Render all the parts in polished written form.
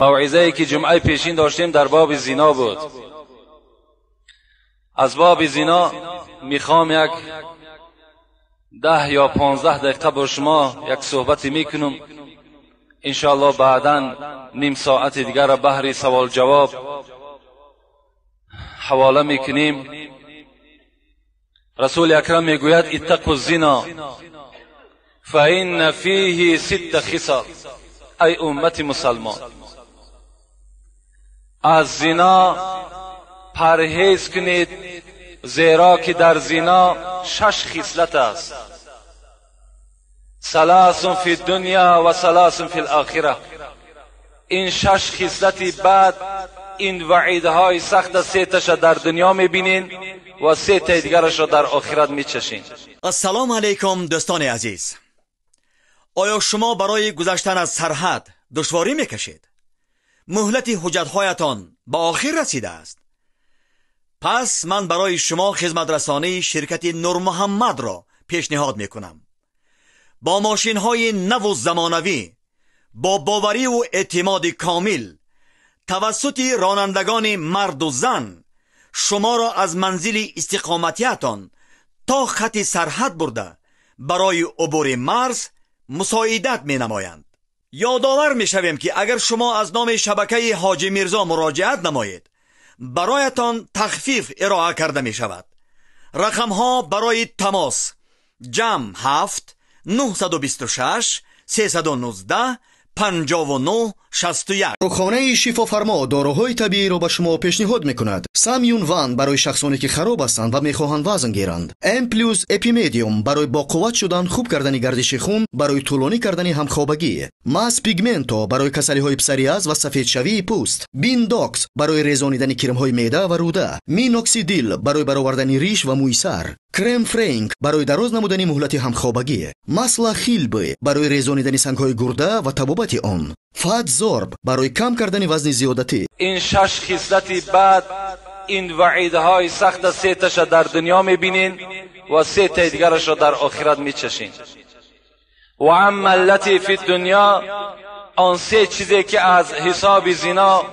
موعظه که جمعه پیشین داشتیم در باب زنا بود. از باب زنا میخوام یک 10 یا 15 دقیقه با شما یک صحبتی میکنم. انشاءالله بعدا نیم ساعت دیگر را بهر سوال جواب حواله میکنیم. رسول اکرم میگوید اتقوا الزنا فإن فیه 6 خصال. ای امت مسلمان، از زنا پرهیز کنید، زیرا که در زنا 6 خصلت است. 3 فی الدنیا و 3 فی الاخره. این 6 خصلت بد، این وعیدهای سخت، 3 تاش در دنیا میبینین و 3 تا دیگرش را در آخرت میچشین. السلام علیکم دوستان عزیز. آیا شما برای گذشتن از سرحد دشواری میکشید؟ مهلت حجتهایتان به آخر رسیده است. پس من برای شما خدمت رسانی شرکت نور محمد را پیشنهاد میکنم. با ماشین های نو و زمانوی، با باوری و اعتماد کامل، توسط رانندگان مرد و زن شما را از منزل استقامتیتان تا خط سرحد برده برای عبور مرز مساعدت می نمایند. یادآور می شویم که اگر شما از نام شبکه حاجی میرزا مراجعت نمایید، برایتان تخفیف ارائه کرده می شود. رقم ها برای تماس: جمع 7 926 319 59 61. Дорухонаи Шифофармо доруҳои табииро ба шумо пешниҳод мекунад. Самюн Ван барои шахсоне ки хароб ҳастанд ва мехоҳанд вазн гиранд. М плюс Эпимедиум барои боқувват шудан, хуб кардани гардиши хун, барои тӯлонӣ кардани ҳамхобагӣ. Мас Пигменто барои касалиҳои псориаз ва сафедшавии пӯст. Биндокс барои резонидани кирмҳои меъда ва рӯда. Миноксидил барои баровардани риш ва мӯи сар. Крем Френк барои дароз намудани муҳлати ҳамхобагӣ. Масла Хилбы барои резонидани сангҳои гурда ва табобати он. Фатзорб барои кам кардани вазни зиёдатӣ. این 6 خصلت بد، این وعیدهای سخت، 3 تاش در دنیا میبینین و 3 تا دیگرش را در آخرت میچشین. و اما التي فی الدنیا، آن 3 چیزی که از حساب زنا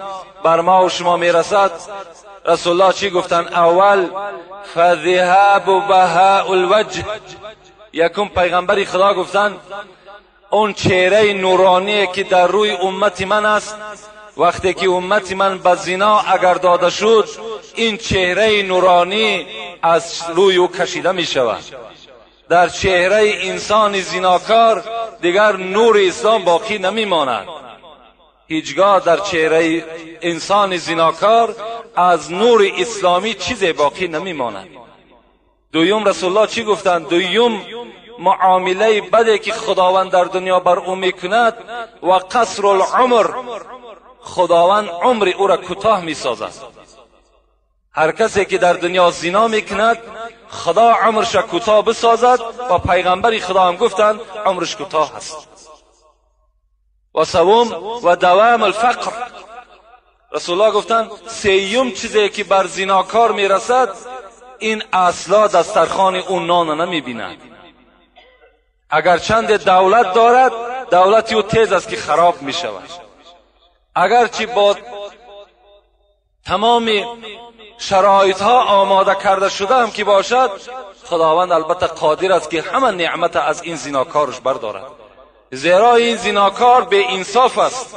بر ما و شما میرسد، رسول الله چی گفتن؟ اول فذهاب بهاء الوجه. یکم پیغمبر خدا گفتن اون چهره نورانی که در روی امت من است، وقتی که امت من به زنا اگر داده شد، این چهره نورانی از روی او کشیده می شود. در چهره انسان زناکار دیگر نور اسلام باقی نمی ماند. هیچگاه در چهره انسان زناکار از نور اسلامی چیزی باقی نمی ماند. دویم رسول الله چی گفتند؟ دویم معامله بده که خداوند در دنیا بر او میکند و قصر العمر، خداوند عمر او را کوتاه میسازد. هر کسی که در دنیا زنا میکند، خدا عمرش را کوتاه بسازد و پیغمبر خدا هم گفتند عمرش کوتاه است. و سوم و دوام الفقر. رسول الله گفتند سیوم چیزی که بر زناکار میرسد، این اصلا دسترخوان او نان نمیبیند. اگر چند دولت دارد، دولت او تیز است که خراب می شود. اگرچه با تمام شرایط ها آماده کرده شده هم که باشد، خداوند البته قادر است که همه نعمت از این زناکارش بردارد. زیرا این زناکار بی انصاف است،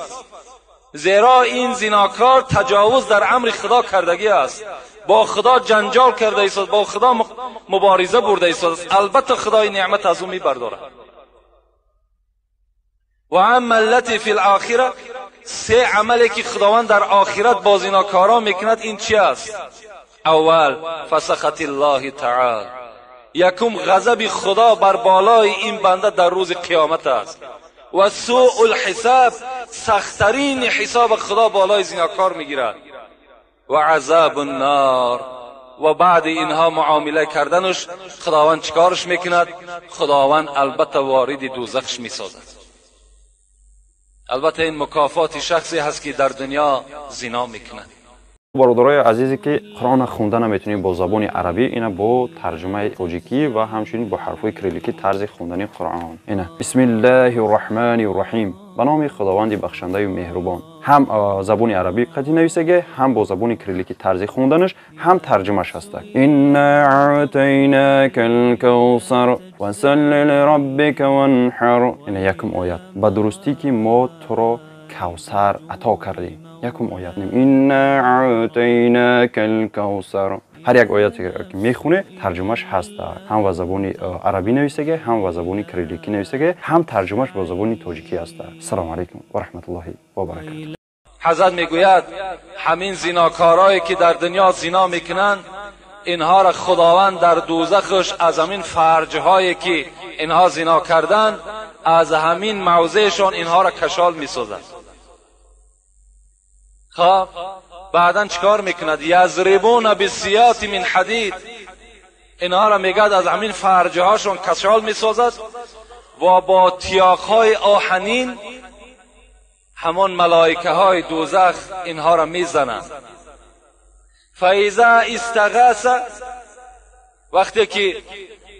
زیرا این زناکار تجاوز در امر خدا کردگی است، با خدا جنجال کرده است، با خدا مبارزه برده است. البته خدای نعمت از او می بردارد. و اما التي فی الاخره، 3 عملی که خداوند در آخرت با زناکارا میکند، این چی است؟ اول فسخط الله تعالی. یکم غضب خدا بر بالای این بنده در روز قیامت است. و سوء الحساب، سختترین حساب خدا بالای زناکار میگیرد. و عذاب النار. و بعد اینها معامله کردنش، خداوند چیکارش میکند؟ خداوند البته وارد دوزخش میسازد. البته این مکافات شخصی هست که در دنیا زنا میکند. Бародарои азизе, ки Қуръонро хонда наметунем бо забони арабӣ, ина бо тарҷумаи тоҷикӣ ва ҳамчунин бо ҳарфҳои кирилликӣ тарзи хондани Қуръон. Ина: Бисмиллаҳи рраҳмани рраҳим. Ба номи Худованди бахшандаю меҳрубон. Ҳам забони арабӣ қатъи нависаге, ҳам бо забони кириллики тарзи хонданаш, ҳам тарҷумаш ҳаста. Инна аътайнакал кавсар фасалли лираббика ванҳар. Ина якум оят. Ба дурустӣ ки мо туро кавсар ато кардем. Якум оят. Инна аътайнакал кавсар. Ҳар як ояте ки мехоне, тарҷумаш ҳаст. Ҳам ба забони арабӣ нависаге, ҳам ба забони кирилликӣ нависаге, ҳам тарҷумаш бо забони тоҷикӣ ҳаст. Ассалому алайкум ва раҳматуллоҳи ва баракатуҳ. ҳазрат мегӯяд ҳамин зинокорое ки дар дунё зино мекунанд, инҳоро худованд дар дӯзахаш аз ҳамин фарҷҳое ки инҳо зино карданд, аз ҳамин мавзеъшон инҳоро кашол месозад. خب بعدا چیکار میکند؟ یضربون بالسیاط من حدید. اینها را میگد از همین فرجه هاشون کشال میسازد و با تیاقهای آهنین همان ملائکه های دوزخ اینها را میزنند. فاذا استغاث، وقتی که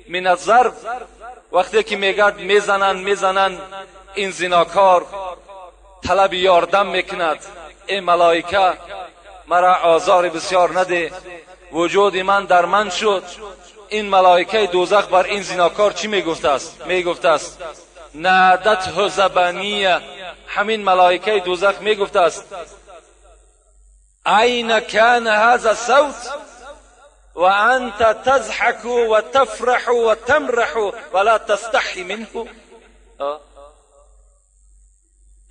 من الضرب، وقتی که میگد میزنن این زیناکار طلب یاردم میکند. ای ملائکه مرا آزار بسیار نده، وجود من در من شد. این ملائکه دوزخ بر این زیناکار چی میگفته است؟ میگفته است نادته زبانیه. همین ملائکه دوزخ میگفته است این کان هذا الصوت و انت تضحک و تفرح و تمرح ولا تستحی منه.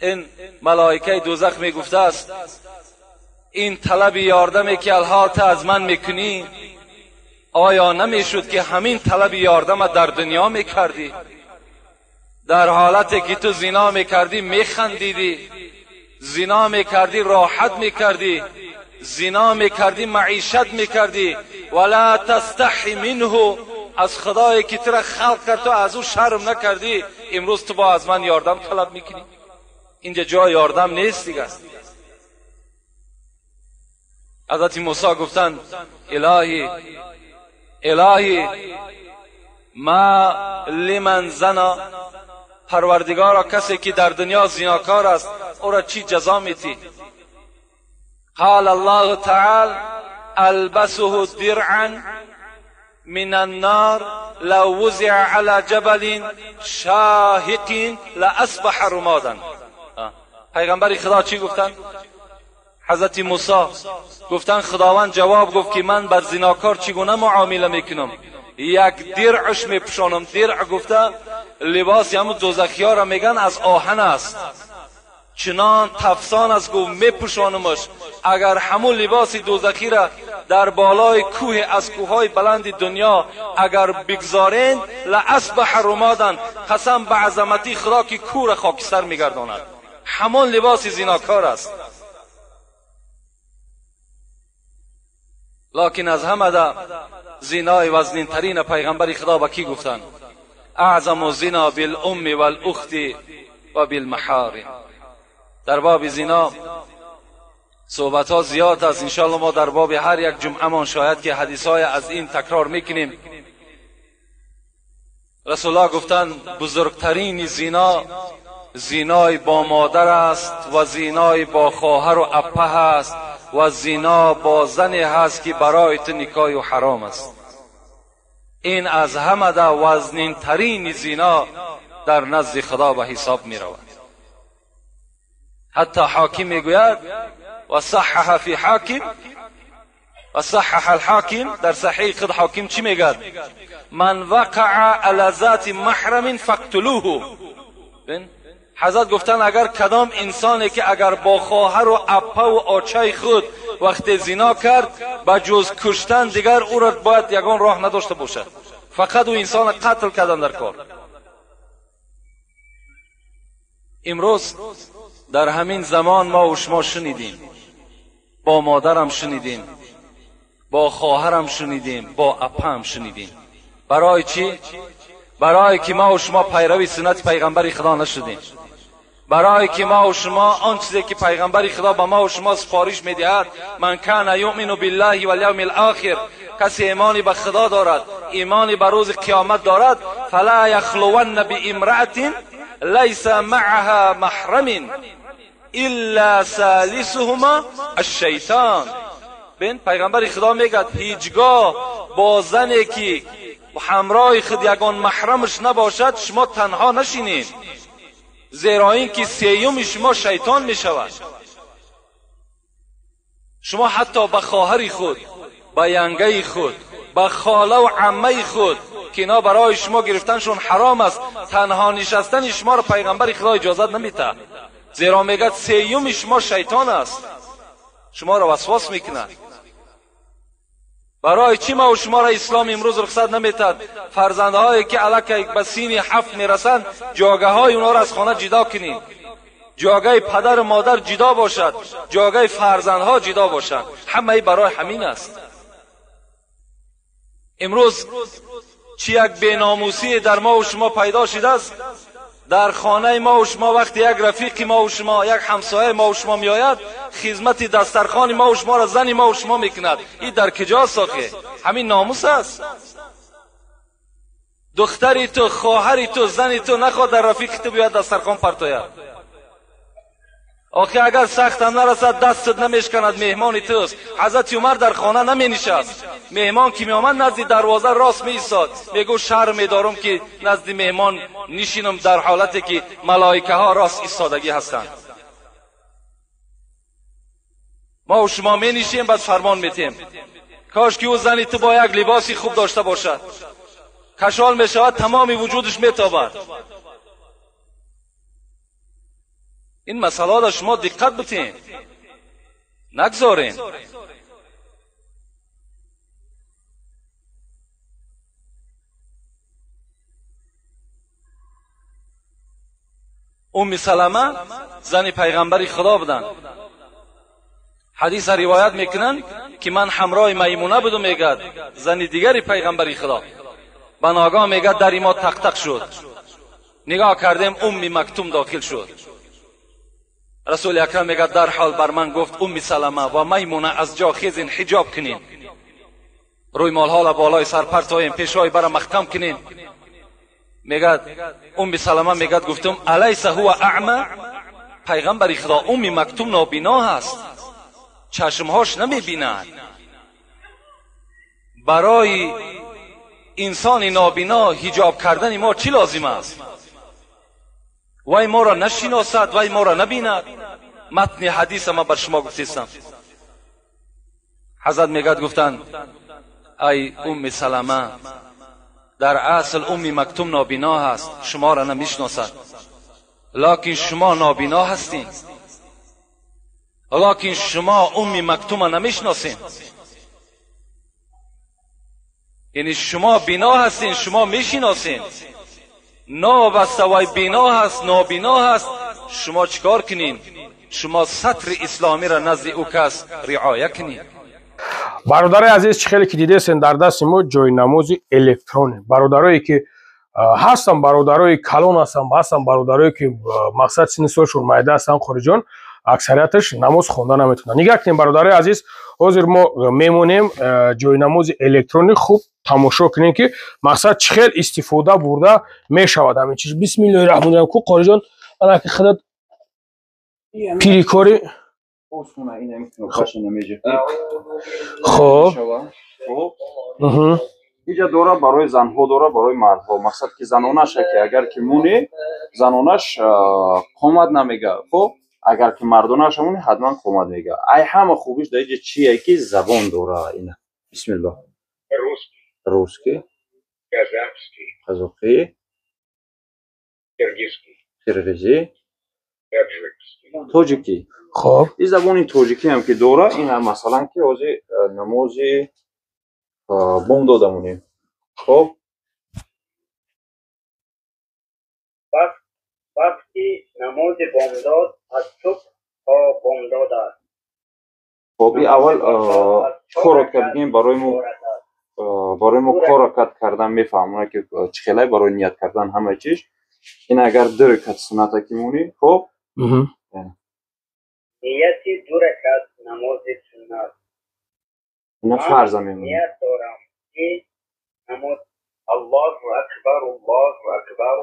این ملائکه دوزخ میگفته است این طلب یاردمی که الحال از من میکنی، آیا نمیشد که همین طلب یاردم در دنیا میکردی؟ در حالتی که تو زنا میکردی میخندیدی، زنا میکردی راحت میکردی، زنا میکردی معیشت میکردی. ولا تستحی منه، از خدایی که تو را خلق کرد تو از او شرم نکردی، امروز تو با از من یاردم طلب میکنی. اینجا جای یاردم نیست دیگه. حضرت موسی گفتند الهی الهی ما لمن زنا، پروردگارا کسی که در دنیا زیناکار است او را چی جزا میتی؟ قال الله تعالی البسه درعا من النار لو وزع على جبل شاهق لاصبح رمادا. پیغمبر خدا چی گفتند؟ حضرت موسی گفتن خداوند جواب گفت که من بر زیناکار چگونه معامله میکنم؟ یک درعش میپوشانم. درع گفته لباس همون دوزخی ها را میگن، از آهن است، چنان تفسان است، گفت میپوشانمش. اگر همون لباس دوزخی را در بالای کوه از کوههای بلند دنیا اگر بگذارین لاصبح رمادا، قسم به عظمتی خدا که کوه را خاکستر میگرداند. همان لباس زیناکار است. لکن از همه ده زینای وزنین ترین پیغمبر خدا به کی گفتند؟ اعظم زنا بالام والاخت و بالمحارم. در باب زنا صحبت ها زیاد است، انشاءالله ما در باب هر یک جمعه مان شاید که حدیث های از این تکرار میکنیم. رسول الله گفتند بزرگترین زنا زینای با مادر است و زینای با خواهر و اپه است و زینا با زنی هست که برای تو نکاح و حرام است. این از همه ده وزنین ترین زینا در نزد خدا به حساب می رود. حتی حاکم میگوید و صحح فی حاکم و صحح الحاکم، در صحیح خود حاکم چی میگد؟ من وقع علی ذات محرم فاقتلوه. حضرت گفتن اگر کدام انسانی که اگر با خواهر و اپه و آچه خود وقت زنا کرد به جز کشتن دیگر او را باید یگان راه نداشته باشد، فقط او انسان قتل کردن در کار. امروز در همین زمان ما و شما شنیدیم، با مادرم شنیدیم، با خواهرم شنیدیم، با اپه هم شنیدیم. برای چی؟ برای که ما و شما پیروی سنت پیغمبر خدا نشدیم. برای که ما و شما آن چیزی که پیغمبر خدا به ما و شما سفارش میدهد، من کان یؤمن بالله والیوم الاخر، کسی ایمانی به خدا دارد، ایمانی به روز قیامت دارد، فلا یخلون بامرأة لیس معها محرم. الا ثالثهما الشیطان. بین پیغمبر خدا میگه هیچگاه با زنی که همراه خود یگان محرمش نباشد شما تنها نشینین، زیرا اینکه سیوم شما شیطان میشود. شما حتی به خواهر خود، به ینگه خود، به خاله و عمه خود که اینا برای شما گرفتنشون حرام است، تنها نشستن شما را پیغمبر خدا اجازت نمیده، زیرا میگه سیوم شما شیطان است، شما را وسواس میکنه. برای چی ما و شما را اسلام امروز رخصت نمیتد فرزندهایی که الکی به سین 7 میرسند جاگه های اونها را از خانه جدا کنید، جاگه پدر و مادر جدا باشد، جاگه فرزندها جدا باشند. همه برای همین است. امروز چی یک بیناموسی در ما و شما پیدا شده است. در خانه ما و شما وقتی یک رفیق ما و شما، یک همسایه ما و شما میآید، خدمت دسترخوان ما و شما را زن ما و شما میکند. این در کجاست آخه؟ همین ناموس است. دختری تو، خواهری تو، زنی تو نخواد در رفیق تو بیاید دسترخوان پرتاید. آخه اگر سخت هم نرسد دستت نمیشکند، مهمان توست. حضرت عمر در خانه نمی نشست، مهمان که می آمد نزد دروازه راست می ایستاد، میگو شرم میدارم که نزد مهمان نشینم در حالتی که ملائکه ها راست ایستادگی هستند. ما و شما می نشیم بعد فرمان میتیم. کاش که او زنی تو با یک لباسی خوب داشته باشد، کشال می شود، تمام وجودش میتابد. این مسئله را شما دقت بتین، نگذارین. ام سلمه زن پیغمبر خدا بودن. حدیث روایت میکنن که من همراه میمونه بودم، میگد زن دیگری پیغمبر خدا. بناگاه میگد در ما تق تق شد، نگاه کردیم ام مکتوم داخل شد. رسول اکرم میگه در حال بر من گفت ام سلمه و میمونه از جا خیزین، حجاب کنین، روی مالها را بالای سر پرتایم، پیشای برا مختم کنین. میگه ام سلمه میگه گفتم الیس هو اعمى؟ پیغمبر خدا ام مکتوم نابینا هست، چشمهاش نمیبیند. برای انسان نابینا حجاب کردن ما چی لازم است؟ وای ما را نشناسد، وای ما را نبیند. متن حدیث ما بر شما گفتیستم. حضرت میگد گفتند ای ام سلمه، در اصل ام مکتوم نابینا هست، شما را نمیشناسد، لکن شما نابینا هستین، لکن شما ام مکتوم نمیشناسین. یعنی شما بینا هستین، شما میشناسین. نابسته وای بینا هست، نابینا هست، شما چیکار کنین؟ شما سطر اسلامی را نزد او کس رعایه کنین. برادرای عزیز، چه خیلی که دیدین در دست ما جای نماز الکترونی. برادرایی که هستن، برادرای کلون هستن، هستن برادرایی که مقصد سن سالشون مایده هستن، خارجان اکثریتش نماز خونده نمیتونن. نگاه کنیم برادرای عزیز، حاضر ما میمونیم جای نماز الکترونی. خوب تماشا کنیم که مقصد چه خیلی استفاده برده میشود همین چیز. بسم الله الرحمن الرحیم. کو قاری جان، انا که خودت پیریکاری خب اینجا دوره برای زنها، دوره برای مردها. مقصد که زنانش که اگر که مونی زنانش قامت نمیگه، خب اگر که مردانش مونی حتما قامت میگه. ای همه خوبیش در اینجا چیه که زبان دوره. اینا بسم الله. روسکی، قزاقی، قرغیزی، тоҷикӣ. خب این زبانی тоҷикӣ هم که دوره این هم مثلا که ҳозир намози бом додамонем. خب وقتی نماز بامداد از صبح تا بامداد است. خب این اول коротко بگیم برای ما، برای ما کار کردن میفهمونه که چه خیلی برای نیت کردن همه چیز. این اگر دو رکعت سنت که مونی، خب نیت دو رکعت نماز سنت نه فرض میمونه. نیت دارم که نماز الله اکبر، الله اکبر،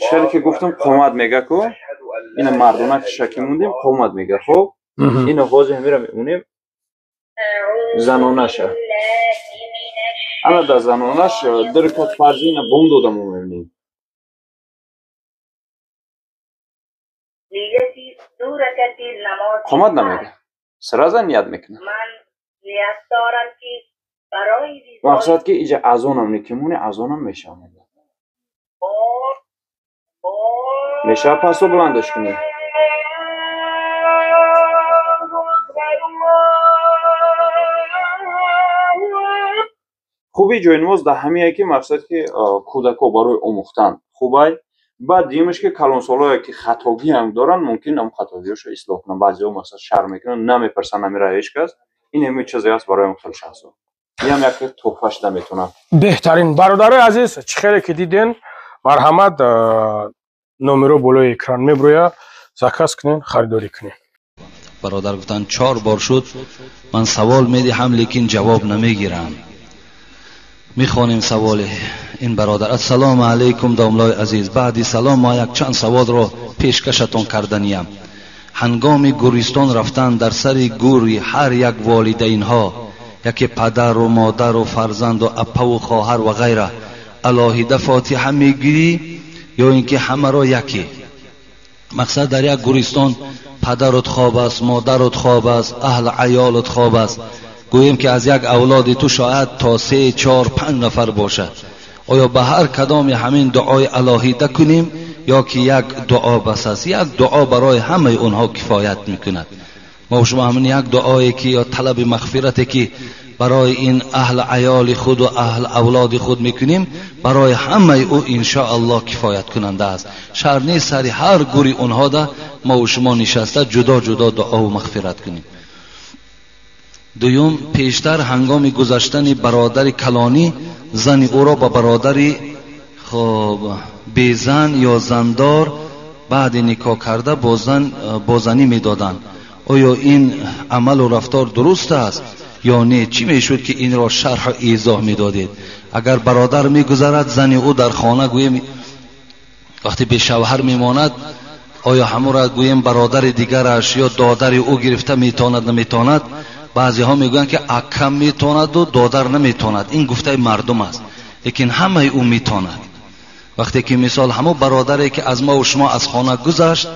Чиқаре ки гуфтам, қомат мега ку, ина мардона шаки мондем, қомат мега. Хоб, ина ҳозир ҳамира мемонем занонаша. Ана дар занонаш ду ракат фарзи ина бом дода мо мебинем. Қомат намега, сразу ният мекунад. Мақсад ки иҷа азонам никимони, азонам мешавад. Мешавад пасо баландаш кунӣ. Хуби ҷойнамоз дар ҳамие ки мақсад ки кӯдако барои омӯхтан хубай. Баъд дуюмаш ки калонсолое ки хатогиам доранд, мумкин ам хатогиҳошо ислоҳ кунанд. Баъзеҳо мақсад шарм мекунанд, намепарсанд, намера ҳеҷ кас. Ин ҳамин чизе аст барои хел шахсо. Инам як тӯҳфа шуда метавонад. Беҳтарин. Бародарои азиз, чӣ хеле ки диден, марҳамат, номеро болои экран меброя, заказ кунед, харидорӣ кунед. Бародар гуфтанд 4 бор шуд, ман савол медиҳам, лекин ҷавоб намегирам. Мехонем саволи ин бародар. Ассалому алайкум домлои азиз. Баъди салом ма якчанд саволро пешкашатон карданиям. Ҳангоми гӯристон рафтан дар сари гӯри ҳар як волидайнҳо, яке падару модару фарзанду аппаву хоҳар ва ғайра, алоҳида фотиҳа мегирӣ ё ин ки ҳамаро яке? Мақсад дар як гӯристон падарут хоб аст, модарут хоб аст, аҳл аёлут хоб аст. Гӯем ки аз як авлоди ту шояд то 3, 4, 5 нафар бошад. Оё ба ҳар кадоми ҳамин дуои алоҳида кунем ё ки як дуо бас аст? Як дуо барои ҳамаи онҳо кифоят мекунад. Мо шумо ҳамин як дуое ки ё талаби мағфирате ки барои ин аҳл аёли худ ва аҳл авлоди худ мекунем, барои ҳамаи ӯ иншоаллоҳ кифоят кунанда аст. Шарт нест сари ҳар гури онҳо да мо шумо нишаста ҷудо ҷудо дуову мағфират кунем. Дуюм, пештар ҳангоми гузаштани бародари калонӣ зани ӯро ба бародари хоб безан ё зандор баъди никоҳ карда бо занӣ медоданд. Оё ин амалу рафтор дуруст аст ё не? Чӣ мешуд ки инро шарҳу эзоҳ медодед? Агар бародар мегузарад, зани ӯ дар хона, гӯем вақте бешавҳар мемонад, оё ҳамура гӯем бародари дигараш ё додари ӯ гирифта метавонад, наметавонад? Баъзеҳо мегӯянд ки акам метавонаду додар наметавонад. Ин гуфтаи мардум аст, лекин ҳамаи ӯ метавонад. Вақте ки мисол ҳамон бародаре ки аз мо ва шумо аз хона гузашт,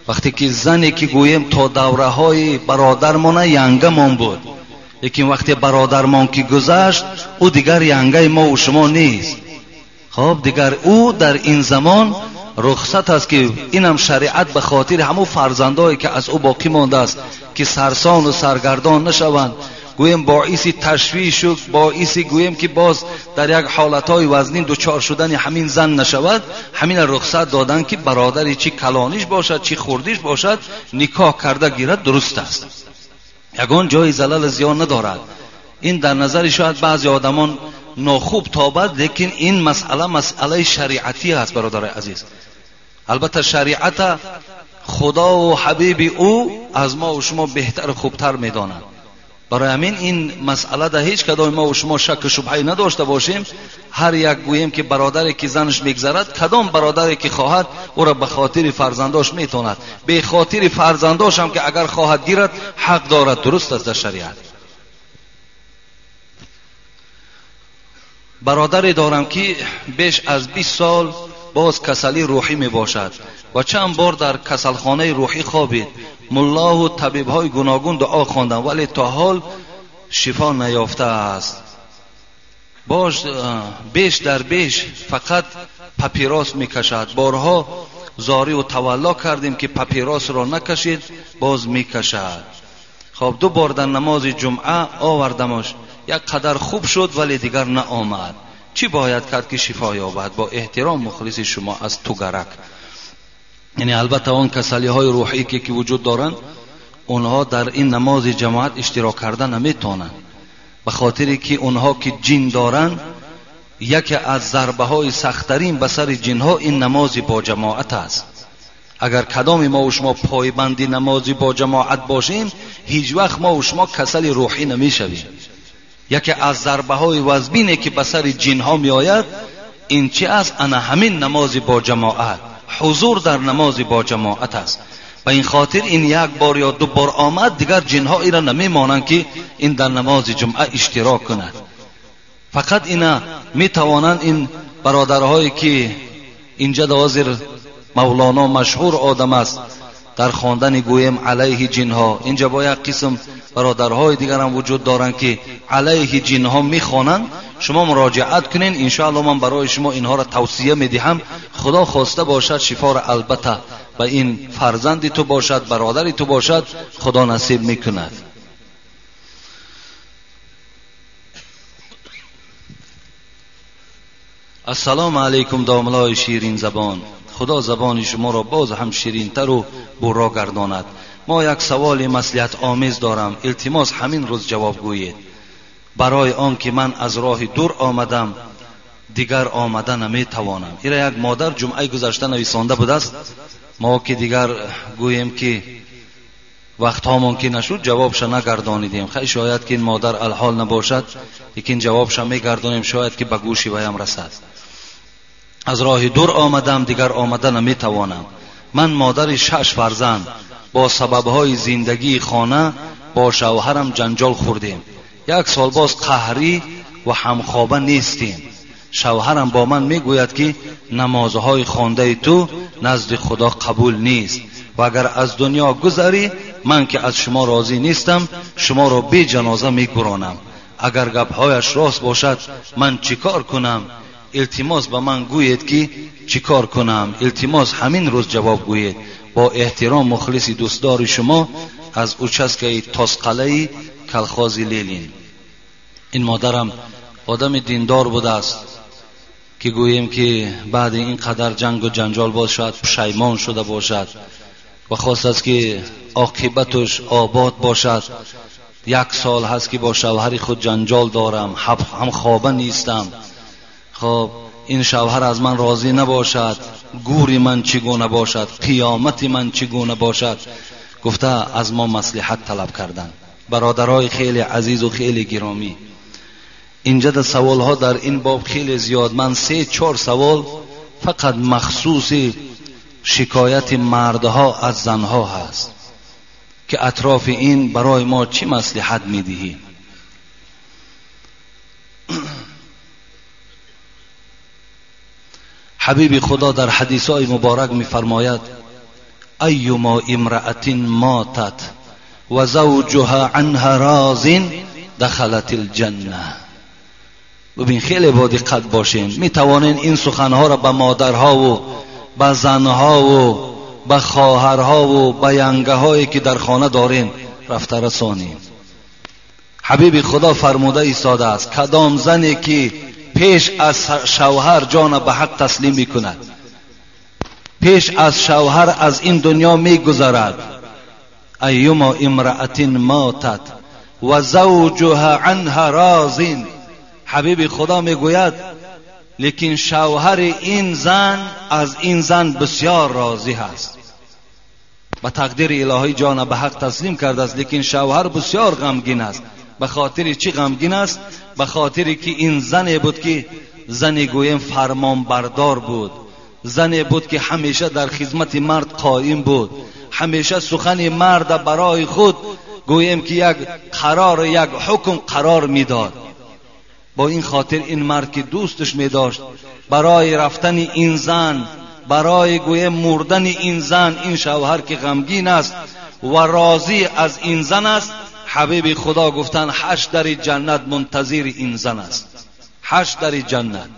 вақте ки зане ки гӯем то давраҳои бародармона янгамон буд, лекин вақте бародармон ки гузашт, ӯ дигар янгаи мо ва шумо нест. Хоб, дигар ӯ дар ин замон рухсат аст ки инам шариат ба хотири ҳамон фарзандое ки аз ӯ боқӣ мондааст ки сарсону саргардон нашаванд, гӯем боиси ташвишу боиси гӯем ки боз дар як ҳолатҳои вазнин дучор шудани ҳамин зан нашавад, ҳамина рухсат додан ки бародари чӣ калониш бошад, чӣ хурдиш бошад, никоҳ карда гирад, дуруст аст. Ягон ҷои залал зиён надорад. Ин дар назари шояд баъзе одамон нохуб тобад, лекин ин масъала масъалаи шариатӣ аст, бародари азиз. Албатта шариата худову ҳабиби ӯ аз мо ва шумо беҳтару хубтар медонад. Барои ҳамин ин масъала дар ҳеҷ кадоми мо ва шумо шакку шубҳае надошта бошем. Ҳар як гӯем ки бародаре ки занаш мегзарад, кадом бародаре ки хоҳад ӯро ба хотири фарзандош метавонад, бехотири фарзандош ҳам ки агар хоҳад гирад, ҳақ дорад, дуруст аст дар шариат. Бародаре дорам ки беш аз 20 сол боз касали рӯҳӣ мебошад ва чанд бор дар касалхонаи рӯҳӣ хобид. Муллоҳу табибҳои гуногун дуо хонданд, вале то ҳол шифо наёфтааст. Бош беш дар беш фақат папирос мекашад. Борҳо зориву тавалло кардем ки папиросро накашид, боз мекашад. Хоб, 2 бор дар намози ҷумъа овардамаш, як қадар хуб шуд, вале дигар наомад. Чӣ бояд кард ки шифо ёбад? Бо эҳтиром, мухлиси шумо аз Тугарак. Яъне албатта он касалиҳои рӯҳӣ ки вуҷуд доранд, онҳо дар ин намози ҷамоат иштирок карда наметавонанд, ба хотире ки онҳо ки ҷин доранд, яке аз зарбаҳои сахттарин ба сари ҷинҳо ин намози бо ҷамоат аст. Агар кадоми мо ва шумо пойбанди намози бо ҷамоат бошем, ҳеҷ вақт мо ва шумо касали рӯҳӣ намешавем. Яке аз зарбаҳои вазбине ки ба сари ҷинҳо меояд, Ин чи аст? Ана ҳамин намози бо ҷамоат, ҳузур дар намози бо ҷамоат аст. Ба ин хотир ин як бор ё ду бор омад, дигар ҷинҳо иро намемонанд ки ин дар намози ҷумъа иштирок кунад. Фақат ина метавонанд ин бародарҳое ки инҷа ҳозир Мавлоно машҳур одам аст дар хондани гӯем алайҳи ҷинҳо, инҷа бо як қисм бародарҳои дигарам вуҷуд доранд ки алайҳи ҷинҳо мехонанд. Шумо муроҷиат кунед, иншоалло ман барои шумо инҳоро тавсия медиҳам. Худо хоста бошад шифоро албатта ба ин фарзанди ту бошад, бародари ту бошад, Худо насиб мекунад. Ассалому алайкум домлои ширин забон. Худо забони шуморо боз ҳам ширинтару бурро гардонад. Мо як саволи маслиҳатомез дорам, илтимос ҳамин рӯз ҷавоб гӯед. Барои он ки ман аз роҳи дур омадам, дигар омада наметавонам. Ира як модар ҷумъаи гузашта нависонда будааст. Мо ки дигар гӯем ки вақтҳомон ки нашуд, ҷавобша нагардонидем. Хай шояд ки ин модар алҳол набошад, лекин ҷавобша мегардонем, шояд ки ба гӯши ваям расад. Аз роҳи дур омадам, дигар омада наметавонам. Ман модари 6 фарзанд, бо сабабҳои зиндагии хона бо шавҳарам ҷанҷол хӯрдем. Як сол боз қаҳрӣ ва ҳамхоба нестем. Шавҳарам бо ман мегӯяд ки намозҳои хондаи ту назди Худо қабул нест ва агар аз дунё гузарӣ, ман ки аз шумо розӣ нестам, шуморо бе ҷаноза мегуронам. Агар гапҳояш рост бошад, ман чӣ кор кунам? Илтимос ба ман гӯед ки чӣ кор кунам. Илтимос ҳамин рӯз ҷавоб гӯед. Бо эҳтиром мухлиси дӯстдори шумо аз участкаи Тосқалаи колхози Ленин. Ин модарам одами диндор будааст ки гӯем ки баъди ин қадар ҷангу ҷанҷол боз шояд пушаймон шуда бошад ва хостааст ки оқибаташ обод бошад. Як сол ҳаст ки бо шавҳари худ ҷанҷол дорам, ҳамхоба нестам. Хоб ин шавҳар аз ман розӣ набошад, гури ман чӣ гуна бошад, қиёмати ман чӣ гуна бошад, гуфта аз мо маслиҳат талаб карданд. Бародарои хеле азизу хеле гиромӣ, инҷа да саволҳо дар ин боб хеле зиёд. Ман 3-4 савол фақат махсуси шикояти мардҳо аз занҳо ҳаст ки атрофи ин барои мо чӣ маслиҳат медиҳӣ. Ҳабиби Худо дар ҳадисҳои муборак мефармояд: айюма имраатин матат ва завҷуҳа анҳа розин дахалат алҷанна. Бибин, хеле бо диққат бошен. Метавонен ин суханҳоро ба модарҳову ба занҳову ба хоҳарҳову ба янгаҳое ки дар хона дорен рафта расонем. Ҳабиби Худо фармуда истодааст: кадом зане ки пеш аз шавҳар ҷона ба ҳақ таслим мекунад, пеш аз шавҳар аз ин дунё мегузарад, айюма имраатин матат ва завҷуҳа анҳа розин. Ҳабиби Худо мегӯяд: лекин шавҳари ин зан аз ин зан бисёр розӣ ҳаст. Ба тақдири илоҳӣ ҷона ба ҳақ таслим кардааст, лекин шавҳар бисёр ғамгин аст. Ба хотири чӣ ғамгин аст? Ба хотири ки ин зане буд ки зане гӯем фармонбардор буд, зане буд ки ҳамеша дар хизмати мард қоим буд, ҳамеша сухани марда барои худ гӯем ки як қарор, як ҳукм қарор медод. Бо ин хотир ин мард ки дӯсташ медошт, барои рафтани ин зан, барои гӯем мурдани ин зан, ин шавҳар ки ғамгин аст ва розӣ аз ин зан аст, ҳабиби Худо гуфтанд 8 дари ҷаннат мунтазири ин зан аст. 8 дари ҷаннат.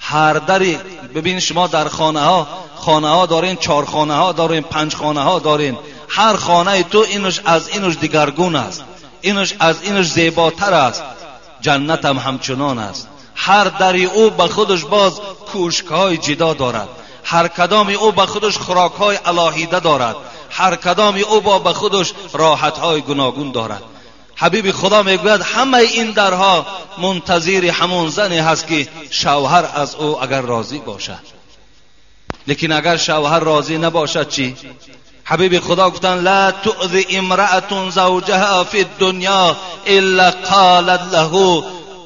Ҳар дари, бибин шумо дар хонаҳо, хонаҳо дорен, 4 хонаҳо дорен, 5 хонаҳо дорен. Ҳар хонаи ту инуш аз инуш дигаргун аст, инуш аз инуш зеботар аст. Ҷаннатам ҳамчунон аст. Ҳар дари ӯ ба худаш боз кӯшкҳои ҷидо дорад, ҳар кадоми ӯ ба худаш хӯрокҳои алоҳида дорад, ҳар кадоми ӯ ба худаш роҳатҳои гуногун дорад. Ҳабиби Худо мегӯяд ҳамаи ин дарҳо мунтазири ҳамон зане ҳаст ки шавҳар аз ӯ агар розӣ бошад. Лекин агар шавҳар розӣ набошад чӣ? Ҳабиби Худо гуфтанд: ла туъзи имраатун завҷаҳа фи дунё илла қолат лаҳу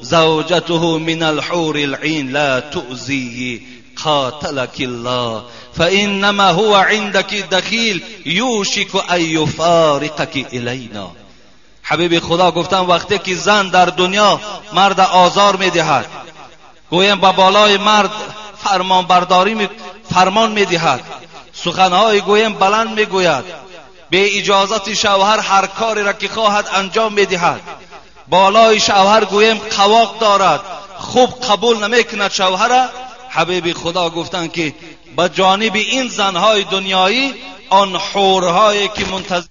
زوجته من الحور العين لا تؤذيه قاتلك الله فإنما هو عندك دخیل یوشک ان یفارقک الینا. حبیب خدا گفتن وقتی که زن در دنیا مرد آزار میدهد، گویم به بالای مرد فرمان برداری فرمان میدهد، سخنهای گویم بلند میگوید، به اجازت شوهر هر کاری را که خواهد انجام میدهد، بالای شوهر گویم قواق دارد، خوب قبول نمیکند شوهر. حبیب خدا گفتند که به جانب این زنهای دنیایی آن حورهایی که منتظر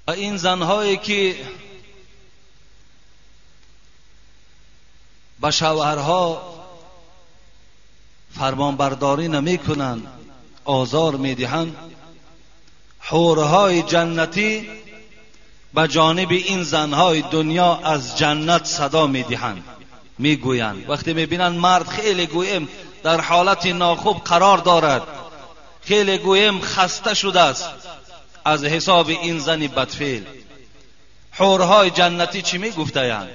و این زنهایی که به شوهرها فرمانبرداری نمی کنند، آزار می دهند، حورهای جنتی به جانب این زنهای دنیا از جنت صدا می دهند، می گویند. وقتی می بینند مرد خیلی گویم در حالت ناخوب قرار دارد، خیلی گویم خسته شده است از حساب این زن بدفعل، حورهای جنتی چی می گفتند؟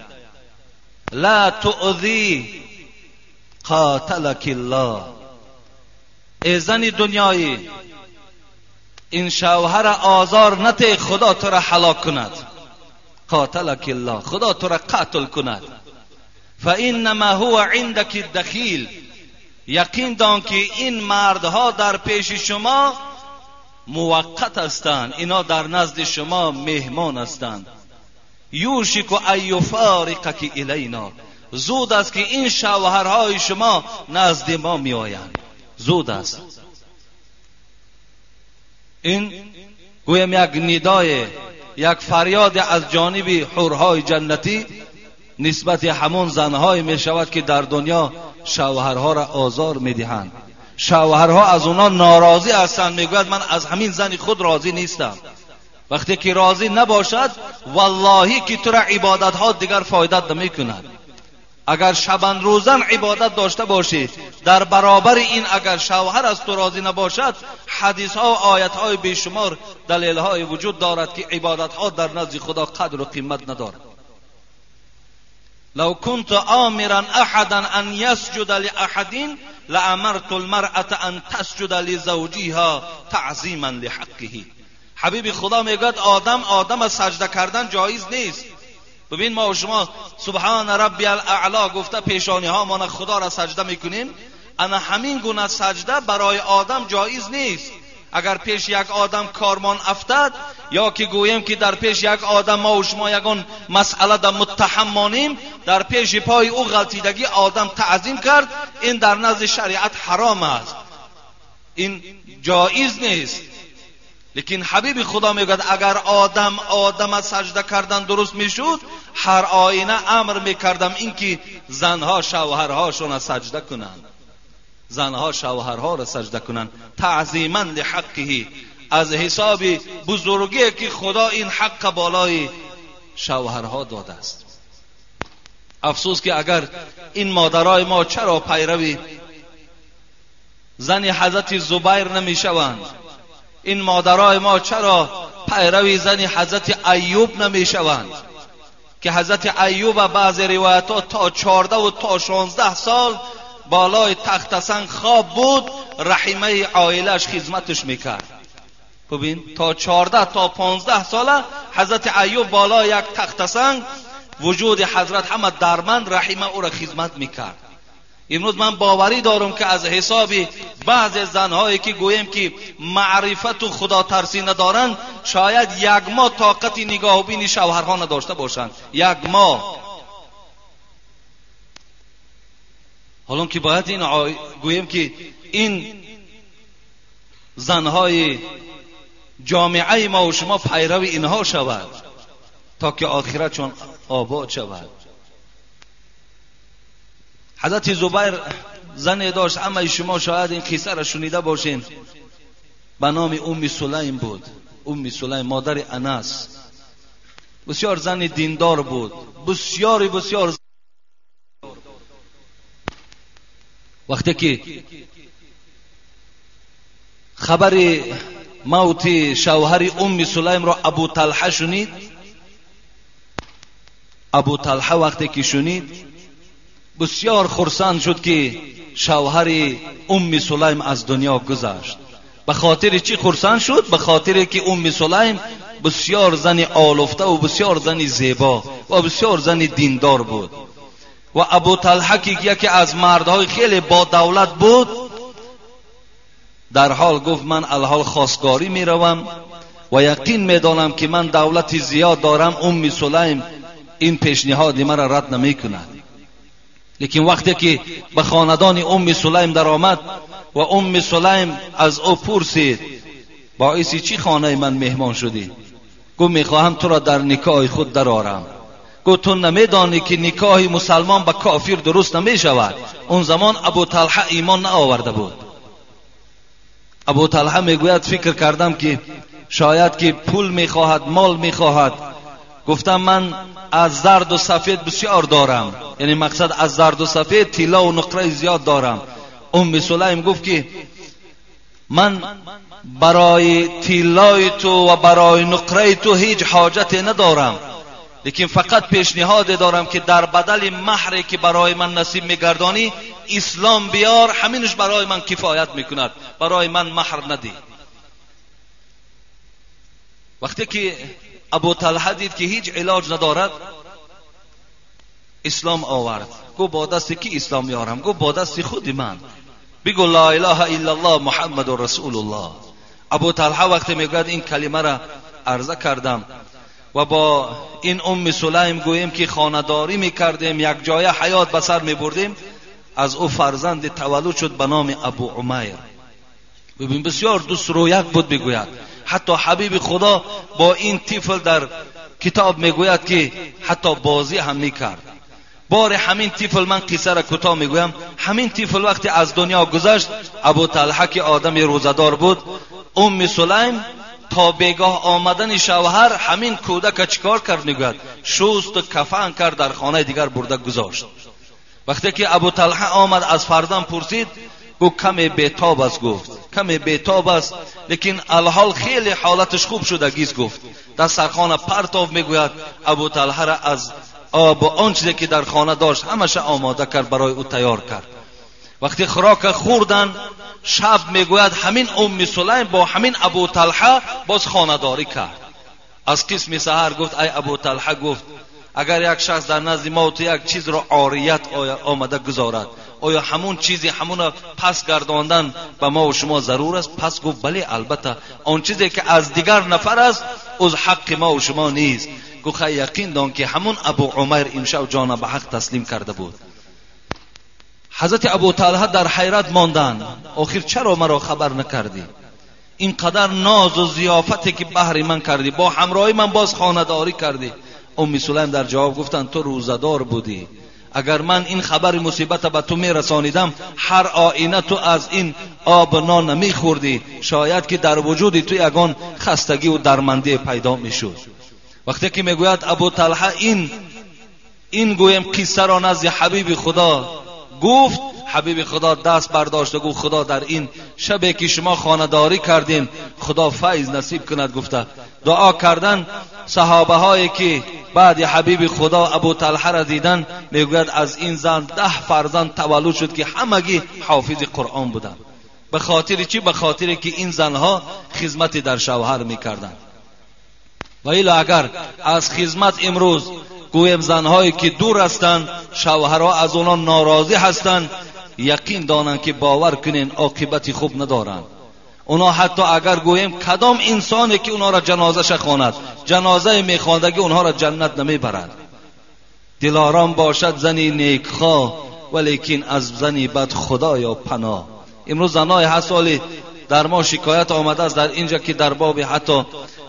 لا تؤذی قاتلک الله. ای زن دنیایی، این شوهر آزار نته، خدا تو را هلاک کند. قاتلک الله، خدا تو را قتل کند. فانما هو عندك الدخیل، یقین دان که این مردها در پیش شما موقت هستند، اینا در نزد شما مهمان هستند. یوشک ان یفارقک الینا، زود است که این شوهرهای شما نزد ما می آیند، زود است. این گویم یک ندای، یک فریاد از جانب حورهای جنتی نسبت همون زنهای می شود که در دنیا شوهرها را آزار می دهند. شوهرها از اونا ناراضی هستند، میگوید من از همین زن خود راضی نیستم. وقتی که راضی نباشد، واللهی که تو را عبادت ها دیگر فایدت نمی کند. اگر شبان روزن عبادت داشته باشی، در برابر این اگر شوهر از تو راضی نباشد، حدیث ها و آیت های بیشمار دلیل های وجود دارد که عبادت ها در نزد خدا قدر و قیمت ندارد. لو كنت آمرا احدا ان يسجد لأحد لامرت المرأة ان تسجد لزوجها تعظیما لحقه. حبیب خدا میگوید آدم آدم سجده کردن جایز نیست. ببین ما و شما سبحان ربی الاعلا گفته پیشانی ها ما خدا را سجده میکنیم، انا همین گونه سجده برای آدم جایز نیست. اگر پیش یک آدم کارمان افتد، یا که گوییم که در پیش یک آدم ما و شما یگان مسئله در متهم مانیم، در پیش پای او غلطیدگی آدم تعظیم کرد، این در نزد شریعت حرام است، این جایز نیست. لیکن حبیب خدا میگوید اگر آدم آدم سجده کردن درست میشد، هر آینه امر میکردم اینکه زنها شوهرهاشون سجده کنند، زنها شوهرها را سجده کنند، تعظیما لحقه، از حساب بزرگی که خدا این حق بالای شوهرها داده است. افسوس که اگر این مادرای ما چرا پیروی زن حضرت زبیر نمیشوند، این مادرای ما چرا پیروی زن حضرت ایوب نمیشوند که حضرت ایوب بعض روایت‌ها تا 14 و تا 16 سال بالای تخت سنگ خواب بود، رحیمه عائلش خدمتش میکرد. ببین تا 14 تا 15 ساله حضرت ایوب بالای یک تخت سنگ، وجود حضرت همه درمند، رحیمه او را خدمت میکرد. امروز من باوری دارم که از حساب بعض زنهایی که گوییم که معرفت و خدا ترسی ندارند، شاید یک ماه طاقت نگاهبین شوهرها نداشته باشند، یک ماه. حالا که باید این گوییم که این زنهای جامعه ما و شما پیرو اینها شود تا که آخرتشان آباد شود. حضرت زبیر زن داشت، همه شما شاید این قصه را شنیده باشین، به نام ام سلیم بود. ام سلیم مادر انس، بسیار زن دیندار بود، بسیار بسیار. وقتی که خبر موت شوهر ام سلیم را ابو طلحه شنید، ابو طلحه وقتی که شنید بسیار خرسند شد که شوهر ام سلیم از دنیا گذشت. به خاطر چی خرسند شد؟ به خاطر که ام سلیم بسیار زن آلفته و بسیار زن زیبا و بسیار زن دیندار بود. و ابو طلحه که یکی از مردهای خیلی با دولت بود، در حال گفت من الحال خواستگاری میروم و یقین میدانم که من دولت زیاد دارم، ام سلیم این پیشنهاد مرا رد نمی کند. لیکن وقتی که به خاندان ام سلیم در آمد و ام سلیم از او پرسید باعث چی خانه من مهمان شدی؟ گفت میخواهم تو را در نکاح خود درآرم. گفت تو نمیدانی که نکاح مسلمان به کافر درست نمیشود. اون زمان ابو طلحه ایمان نآورده بود. ابو طلحه میگوید فکر کردم که شاید که پول میخواهد، مال میخواهد. گفتم من از زرد و سفید بسیار دارم، یعنی مقصد از زرد و سفید طلا و نقره زیاد دارم. ام سلیم گفت که من برای طلای تو و برای نقره تو هیچ حاجت ندارم، لیکن فقط پیشنهاد دارم که در بدل مهری که برای من نصیب میگردانی اسلام بیار، همینش برای من کفایت میکند، برای من مهر ندی. وقتی که ابو طلحه دید که هیچ علاج ندارد، اسلام آورد. گفت با دست کی اسلام میارم؟ گفت با دست خود من. بگو لا اله الا الله محمد رسول الله. ابو طلحه وقتی میگوید این کلمه را عرضه کردم و با این ام سلیم گوییم که خانه‌داری میکردیم، یک جای حیات به سر میبردیم، از او فرزند تولد شد به نام ابو عمیر. ببین بسیار دوست رو یک بود. بگوید حتی حبیب خدا با این طفل در کتاب میگوید که حتی بازی هم میکرد. بار همین طفل، من قصه را کوتاه میگویم، همین طفل وقتی از دنیا گذشت، ابو طلحه که آدم روزه‌دار بود، ام سلیم تا بیگاه آمدن شوهر همین کودک چیکار کرد؟ میگوید شست و کفن کرد، در خانه دیگر برده گذاشت. وقتی که ابو طلحه آمد از فرزند پرسید، گفت کمی بیتاب است. گفت کمی بیتاب است، لیکن الحال خیلی حالتش خوب شدگیست. گفت در سرخانه پرتاب. میگوید ابو طلحه را از آب و آن چیزی که در خانه داشت همش آماده کرد، برای او تیار کرد. وقتی خوراک خوردن شب، میگوید همین ام سلیم با همین ابو طلحه باز خانه‌داری کرد. از قسم سحر گفت ای ابو طلحه، گفت اگر یک شخص در نزد ما تو یک چیز را عاریت آمده گذارد، آیا همون چیزی همون پس گرداندن به ما و شما ضرور است؟ پس گفت بله، البته آن چیزی که از دیگر نفر است از حق ما و شما نیست. گفت یقین دان که همون ابو عمر امشب جان به حق تسلیم کرده بود. حضرت ابو طلحه در حیرت ماندند، آخر چرا مرا خبر نکردی؟ اینقدر ناز و ضیافتی که بهر من کردی، با همراهی من باز خانه‌داری کردی. ام سلیم در جواب گفتند تو روزه‌دار بودی، اگر من این خبر مصیبت به تو میرسانیدم هر آینه تو از این آب نان نمیخوردی، شاید که در وجود تو یگان خستگی و درمندی پیدا میشد. وقتی که میگوید ابو طلحه این گویم قصه را نزد حبیب خدا گفت، حبیب خدا دست برداشت و گفت خدا در این شبی که شما خانه‌داری کردین خدا فیض نصیب کند. گفته دعا کردن صحابه هایی که بعد حبیب خدا ابو طلحه را دیدن، میگوید از این زن 10 فرزند تولد شد که همگی حافظ قرآن بودند. به خاطر چی؟ به خاطر که این زنها خدمت در شوهر میکردند. و الا اگر از خدمت امروز گویم زنهایی که دور هستند، شوهرها از آنها ناراضی هستند، یقین دانند که باور کنین عاقبت خوب ندارند. اونا حتی اگر گوییم کدام انسانی که اونا را جنازه خواند، جنازه میخواندگی اونها را جنت نمیبرد. دلارام باشد زنی نیکخواه، ولیکن از زنی بد خدایا پناه. امروز زنای هست дар мо шикоят омадааст дар инҷа ки дар боби ҳатто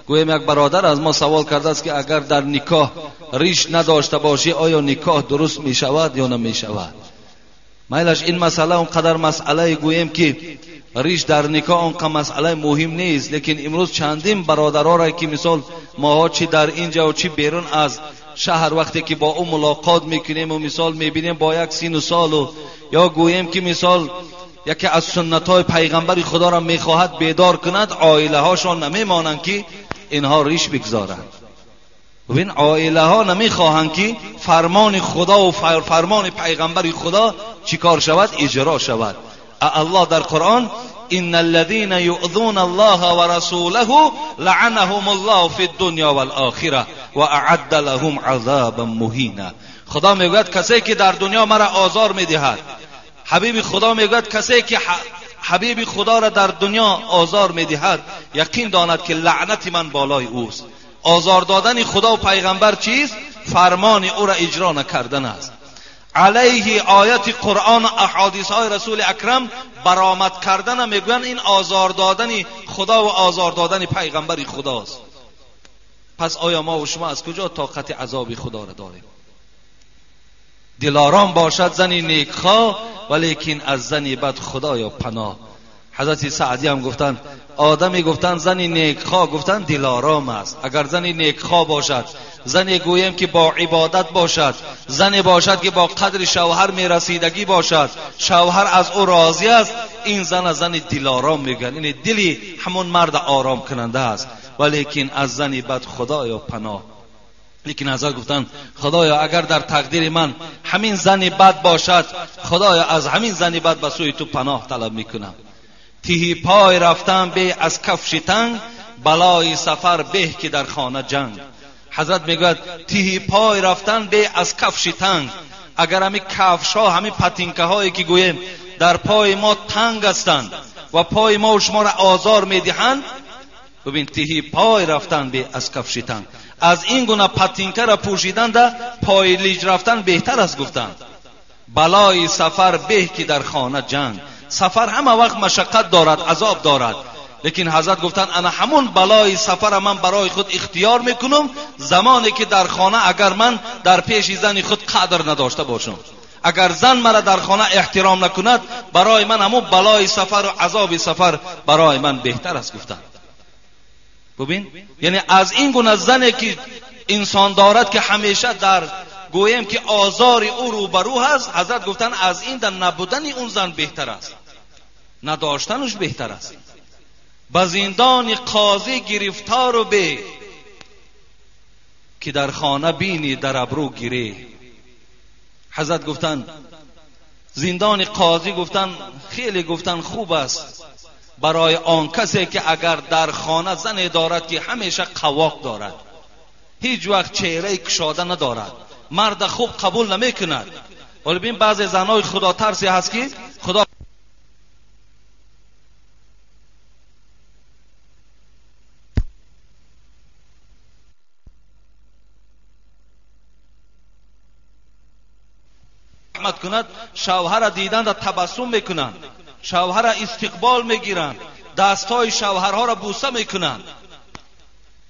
гӯем як бародар аз мо савол кардааст ки агар дар никоҳ риш надошта бошӣ оё никоҳ дуруст мешавад ё намешавад. Майлаш ин масъала он қадар масъалае гӯем ки риш дар никоҳ он қадар масъалаи муҳим нест, лекин имрӯз чандин бародароре ки мисол моҳо чи дар инҷа ва чи берун аз шаҳр вақте ки бо ӯ мулоқот мекунем ва мисол мебинем бо як сину солу ё гӯем ки мисол яке аз суннатҳои пайғамбари худоро мехоҳад бедор кунад, оилаҳошон намемонанд ки инҳо риш бигзоранд. бибин, оилаҳо намехоҳанд ки фармони худо ва фармони пайғамбари худо чӣ кор шавад, иҷро шавад. Аллоҳ дар Қуръон إن الذين يؤذون الله ورسوله لعنهم الله في الدنيا والآخرة وأعد لهم عذابا مهینا. خدا میگوید کسی که در دنیا مرا آزار میدهد، حبیب خدا میگوید کسی که حبیب خدا را در دنیا آزار میدهد یقین داند که لعنت من بالای اوست. آزار دادن خدا و پیغمبر چیست؟ فرمان او را اجرا نکردن است. علیه آیت قرآن و احادیث های رسول اکرم برآمد کردن میگویند این آزار دادن خدا و آزار دادن پیغمبر خداست. پس آیا ما و شما از کجا طاقت عذاب خدا را داریم؟ دلارام باشد زنی نیکخواه ولیکن از زنی بد خدایا پناه. حضرت سعدی هم گفتن آدمی گفتن زنی نیکخواه گفتن دلارام است. اگر زنی نیکخواه باشد، زنی گویم که با عبادت باشد، زنی باشد که با قدر شوهر میرسیدگی باشد، شوهر از او راضی است، این زن زن دلارام میگن، این دلی همون مرد آرام کننده است. ولیکن از زنی بد خدایا پناه. لیکن حضرت گفتن خدایا اگر در تقدیر من همین زنی بد باشد، خدایا از همین زنی بد به سوی تو پناه طلب میکنم. تهی پای رفتن به از کفش تنگ، بلای سفر به که در خانه جنگ. حضرت میگوید تهی پای رفتن به از کفش تنگ. اگر همین کفش ها، همین پتینکه هایی که گوییم در پای ما تنگ هستند و پای ما و شما را آزار میدهند، ببین تهی پای رفتن به از کفش تنگ، از این گونه پتینکه را پوشیدن در پای لیج رفتن بهتر است گفتند. بلای سفر به که در خانه جنگ. سفر همه وقت مشقت دارد، عذاب دارد، لیکن حضرت گفتند انا همون بلای سفر من برای خود اختیار میکنم زمانی که در خانه اگر من در پیش زن خود قدر نداشته باشم، اگر زن مرا در خانه احترام نکند، برای من همون بلای سفر و عذاب سفر برای من بهتر است گفتند. ببین، یعنی از این گونه زنی که انسان دارد که همیشه در گویم که آزار او روبرو هست، حضرت گفتن از این در نبودن اون زن بهتر است، نداشتنش بهتر است. به زندان قاضی گرفتار و به که در خانه بینی در ابرو گیره. حضرت گفتن زندان قاضی گفتن خیلی گفتن خوب است برای آن کسی که اگر در خانه زن دارد که همیشه قواق دارد، هیچ وقت چهره کشاده ندارد، مرد خوب قبول نمیکند. ولی ببین بعضی زنای خدا ترسی هست که خدا رحمت کند، شوهر دیدن را تبسم میکنند، شوهر استقبال میگیرند، دستهای شوهرها را بوسه میکنند.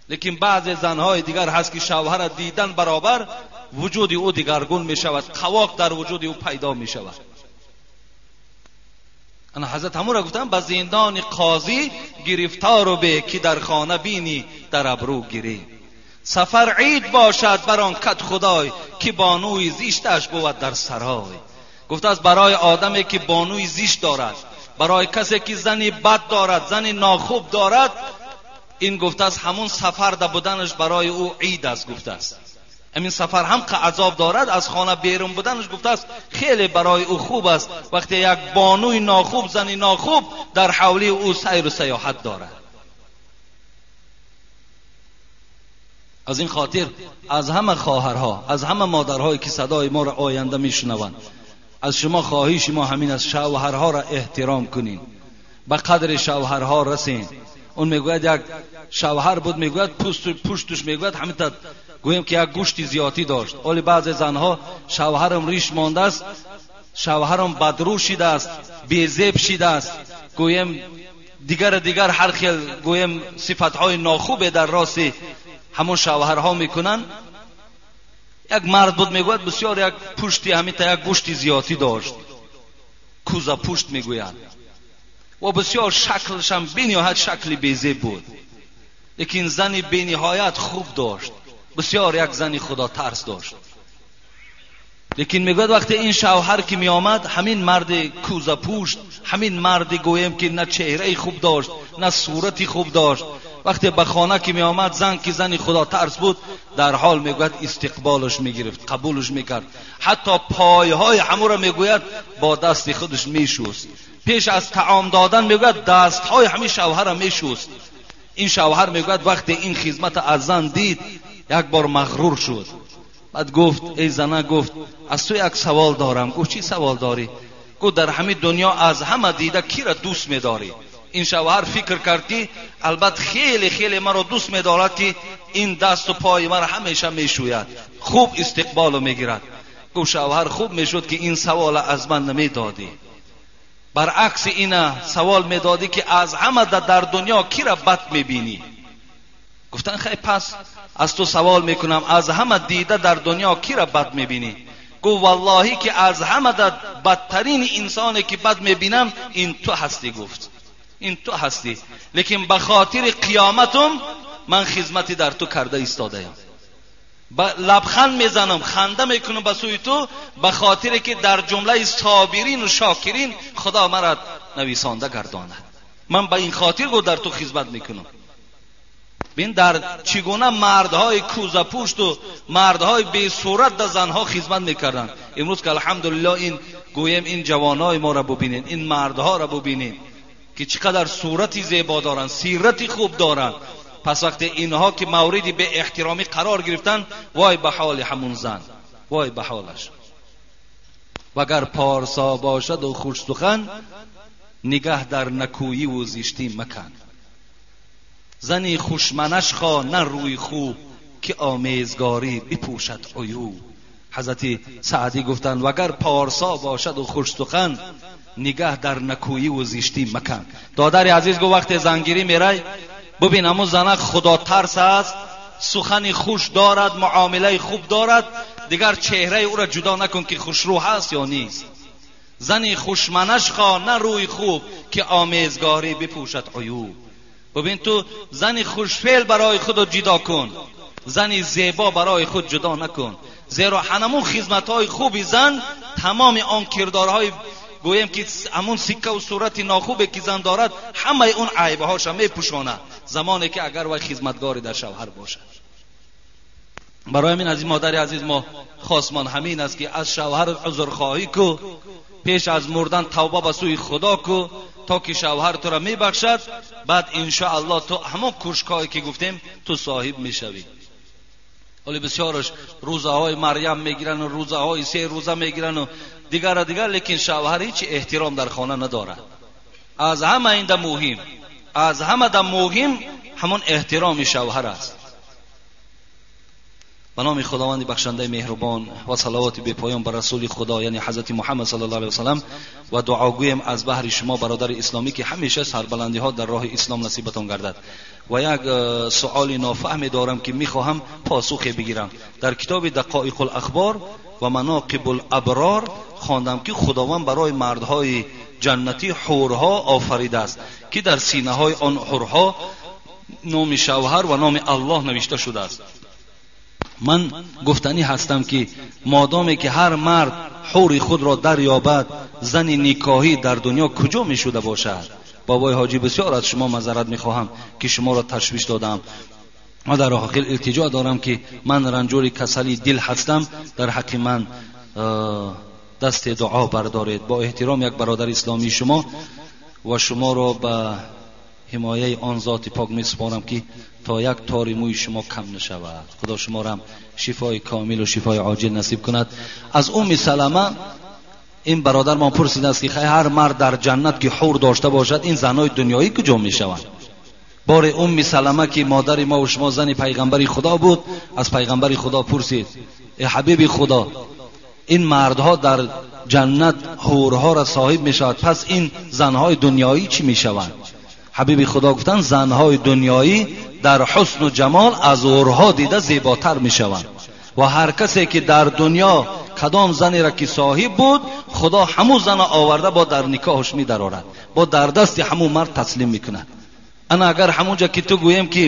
لیکن بعضی زنهای دیگر هست که شوهر دیدن برابر وجود او دیگرگون میشود، قواق در وجود او پیدا میشود. انا حضرت همون را گفتم به زندان قاضی گرفتار و به که در خانه بینی در ابرو گیری. سفر عید باشد بر آن کت خدای که بانوی زیشتش بود در سرای. گفته است برای آدمی که بانوی زیشت دارد، برای کسی که زنی بد دارد، زنی ناخوب دارد، این گفته است همون سفر در بودنش برای او عید است. گفته است همین سفر هم که عذاب دارد، از خانه بیرون بودنش گفته است خیلی برای او خوب است وقتی یک بانوی ناخوب، زنی ناخوب در حولی او سیر و سیاحت دارد. از این خاطر از همه خواهرها، از همه مادرهایی که صدای ما را آینده میشنوند، از شما خواهش ما همین است شوهرها را احترام کنین، به قدر شوهرها رسین. اون میگوید یک شوهر بود، میگوید پشتش میگوید همین تا گویم که یک گوشت زیادی داشت. ولی بعضی زنها شوهرم ریش مانده است، شوهرم بدرو شده است، بیزیب شده است، گویم دیگر هر خیل گویم صفتهای ناخوبه در راست همون شوهرها میکنن. یک مرد بود میگوید بسیار یک پشتی همین تا یک گوشتی زیادی داشت، کوزه پشت میگویند، و بسیار شکلش هم بینهایت شکل بیزیب بود، لیکن زنی بینهایت خوب داشت، بسیار یک زنی خدا ترس داشت. لیکن میگوید وقتی این شوهر که می آمد، همین مرد کوزه پوشت، همین مرد گویم که نه چهره خوب داشت نه صورتی خوب داشت، وقتی به خانه که می آمد، زن که زنی خدا ترس بود، در حال میگوید استقبالش میگرفت، قبولش میکرد، حتی پایهای همو را میگوید با دست خودش میشوست. پیش از طعام دادن میگوید دستهای همین شوهر را میشوست. این شوهر میگوید وقتی این خدمت از زن دید، یک بار مغرور شد. بعد گفت ای زنه، گفت از تو یک سوال دارم. گفت چی سوال داری؟ گفت در همین دنیا از همه دیده کی را دوست میداری؟ این شوهر فکر کرد که البته خیلی خیلی مرا دوست میدارد که این دست و پای مرا همیشه میشوید، خوب استقبال میگیرد. گفت شوهر خوب میشد که این سوال از من نمیدادی، برعکس این سوال میدادی که از همه در دنیا کی را بد میبینی؟ گفتن خیلی پس از تو سوال میکنم از همه دیده در دنیا کی را بد میبینی؟ گفت واللهی که از همه در بدترین انسانی که بد میبینم این تو هستی. گفت این تو هستی، لیکن به خاطر قیامتم من خدمتی در تو کرده ایستاده ام، لبخند میزنم، خنده میکنم به سوی تو، به خاطر که در جمله صابرین و شاکرین خدا مرا نویسانده گرداند. من به این خاطر گفت در تو خدمت میکنم. بین در چگونه مردهای کوزه پوشت و مردهای بی صورت در زنها خدمت میکردن. امروز که الحمدلله این گویم این جوانای ما را ببینین، این مردها را ببینین که چقدر صورتی زیبا دارن، سیرتی خوب دارن. پس وقتی اینها که موردی به احترامی قرار گرفتن، وای به حال همون زن، وای به حالش. وگر پارسا باشد و خوش سخن، نگه در نکویی و زشتی مکن. زنی خوشمنش خواه نه روی خوب، که آمیزگاری بپوشد عیوب. حضرت سعدی گفتند وگر پارسا باشد و خوش سخن، نگه در نکویی و زشتی مکن. دادر عزیز گفت وقتی زنگیری میرای ببین همون زنک خدا ترس است، سخن خوش دارد، معامله خوب دارد، دیگر چهره او را جدا نکن که خوشرو هست یا نیست. زنی خوشمنش خواه نه روی خوب، که آمیزگاری بپوشد عیوب. ببین تو زنی خوشفعل برای خود جدا کن، زنی زیبا برای خود جدا نکن، زیرا همون خدمت‌های خوبی زن تمام آن کردارهای گویم که همون سکه و صورت ناخوبه که زن دارد، همه اون عیبه هاش میپوشانه زمانی که اگر وی خدمتگاری در شوهر باشد. برای همین از این مادر عزیز ما خواستمان همین است که از شوهر عذرخواهی کو، پیش از مردن توبه به سوی خدا کو تا که شوهر تو را میبخشد. بعد انشاءالله تو همون کوشکایی که گفتیم تو صاحب میشوی. ولی بسیارش روزه های مریم میگیرن و روزه های 3 روزه میگیرن و دیگر دیگر، لیکن شوهر هیچ احترام در خانه نداره. از همه این ده مهم، از همه ده مهم همون احترام شوهر است. به نام خداوند بخشنده مهربان و صلوات بی پایان بر رسول خدا یعنی حضرت محمد صلی الله علیه و سلم، و دعاگویم از بهر شما برادر اسلامی که همیشه سربلندی ها در راه اسلام نصیبتان گردد. و یک سؤال نافهم دارم که میخواهم پاسخ بگیرم. در کتاب دقایق الاخبار و مناقب الابرار خواندم که خداوند برای مردهای جنتی حورها آفریده است که در سینه های آن حورها نام شوهر و نام الله نوشته شده است. من گفتنی هستم که مادامی که هر مرد حور خود را دریابد، زن نکاحی در دنیا کجا می شده باشد؟ بابای حاجی بسیار از شما معذرت می خواهم که شما را تشویش دادم. ما در آخر التجا دارم که من رنجور کسلی دل هستم، در حق من دست دعا بردارید. با احترام یک برادر اسلامی شما و شما را به حمایه آن ذات پاک می سپارم که تا یک تار موی شما کم نشود. خدا شما را شفای کامل و شفای عاجل نصیب کند. از ام سلمه این برادر ما پرسیده است که هر مرد در جنت که حور داشته باشد، این زنای دنیایی کجا می شوند؟ بار ام سلمه که مادر ما و شما زن پیغمبر خدا بود، از پیغمبر خدا پرسید ای حبیب خدا، این مردها در جنت حورها را صاحب می شود، پس این زنهای دنیایی چی می شوند؟ Ҳабиби Худо гуфтанд занҳои дунёӣ дар ҳусну ҷамол аз ҳурҳо дида зеботар мешаванд ва ҳар касе ки дар дунё кадом занеро ки соҳиб буд, Худо ҳамун зана оварда бо дар никоҳаш медарорад, бо дар дасти ҳамун мард таслим мекунад. Ана агар ҳамунҷа ки ту гӯем ки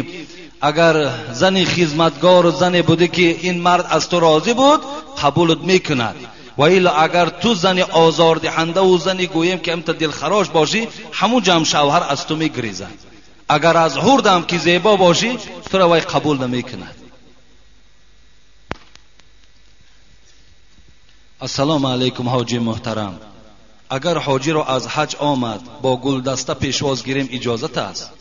агар зани хизматгору зане будӣ ки ин мард аз ту розӣ буд, қабулат мекунад. Ва илла агар ту зани озордиҳандаву зани гӯем ки амта дилхарош бошӣ, ҳамунҷа ҳам шавҳар аз ту мегрезад. Агар аз ҳурдам ки зебо бошӣ, туро вай қабул намекунад. Ассалому алайкум ҳоҷи муҳтарам. Агар ҳоҷиро аз ҳаҷ омад бо гулдаста пешвоз гирем иҷозат аст?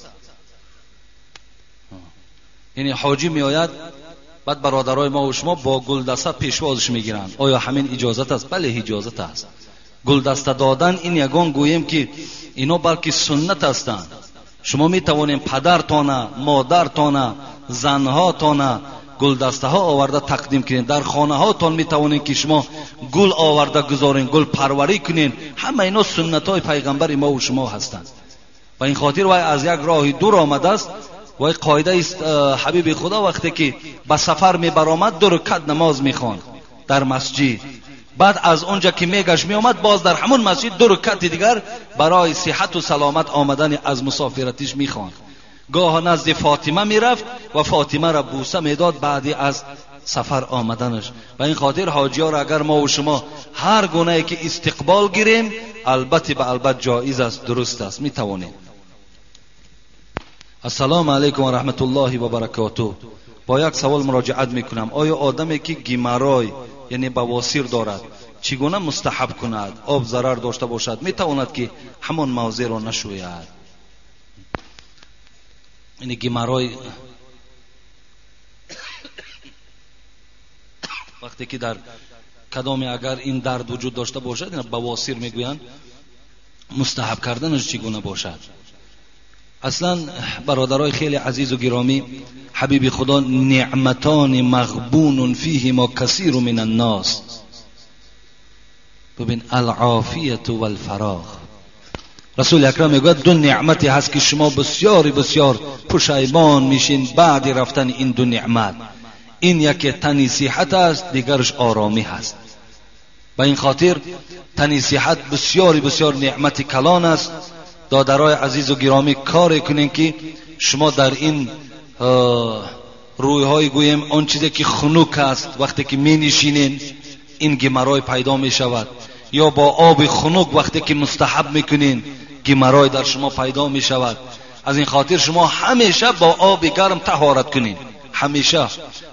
Яъне ҳоҷӣ меояд, баъд бародарои мо ва шумо бо гулдаста пешвозш мегиранд. Оё ҳамин иҷозат аст? Бале, иҷозат аст. Гулдаста додан ин ягон гӯем ки ино балки суннат ҳастанд. Шумо метавонем падартона, модартона, занҳотона гулдастаҳо оварда тақдим кунед. Дар хонаҳотон метавонед ки шумо гул оварда гузорен, гул парварӣ кунед. Ҳама ино суннатҳои пайғамбари мо ва шумо ҳастанд. Ба ин хотир вай аз як роҳи дур омадааст. Вай қоидаи ҳабиби Худо вақте ки ба сафар мебаромад, ду ракат намоз мехонд дар масҷид. Баъд аз онҷа ки мегашт меомад, боз дар ҳамон масҷид ду ракати дигар барои сиҳату саломат омадани аз мусофиратиш мехонд. Гоҳ назди Фотима мерафт ва Фотимаро бӯса медод баъди аз сафар омаданаш. Ба ин хотир ҳоҷиёро агар мо ва шумо ҳар гунае ки истиқбол гирем, албатта ба албат ҷоиз аст, дуруст аст, метавонем. Ассалому алайкум ва раҳматуллоҳи ва баракотуҳ. Бо як савол муроҷиат мекунам. Оё одаме ки геморрой яъне бавосир дорад, чӣ гуна мустаҳаб кунад? Об зарар дошта бошад, метавонад ки ҳамон мавзеъро нашӯяд? Яъне геморрой вақте ки дар кадоме агар ин дард вуҷуд дошта бошад, ина бавосир мегӯянд, мустаҳаб карданаш чӣ гуна бошад? Аслан бародарои хеле азизу гиромӣ, ҳабиби Худо неъматони мағбунун фиҳимо касиру мин аннос. Бибин, алъофияту валфароғ. Расули акрам мегӯяд ду неъмате ҳаст ки шумо бисёри бисёр пушаймон мешин баъди рафтани ин ду неъмат. Ин яке тани сиҳат аст, дигараш оромӣ ҳаст. Ба ин хотир тани сиҳат бисёри бисёр неъмати калон аст. Додарои азизу гиромӣ, коре кунем ки шумо дар ин рӯйҳои гӯем он чизе ки хунук аст, вақте ки менишинен ин геморрой пайдо мешавад, ё бо оби хунук вақте ки мустаҳаб мекунен геморрой дар шумо пайдо мешавад. Аз ин хотир шумо ҳамеша бо оби гарм таҳорат кунед, ҳамеша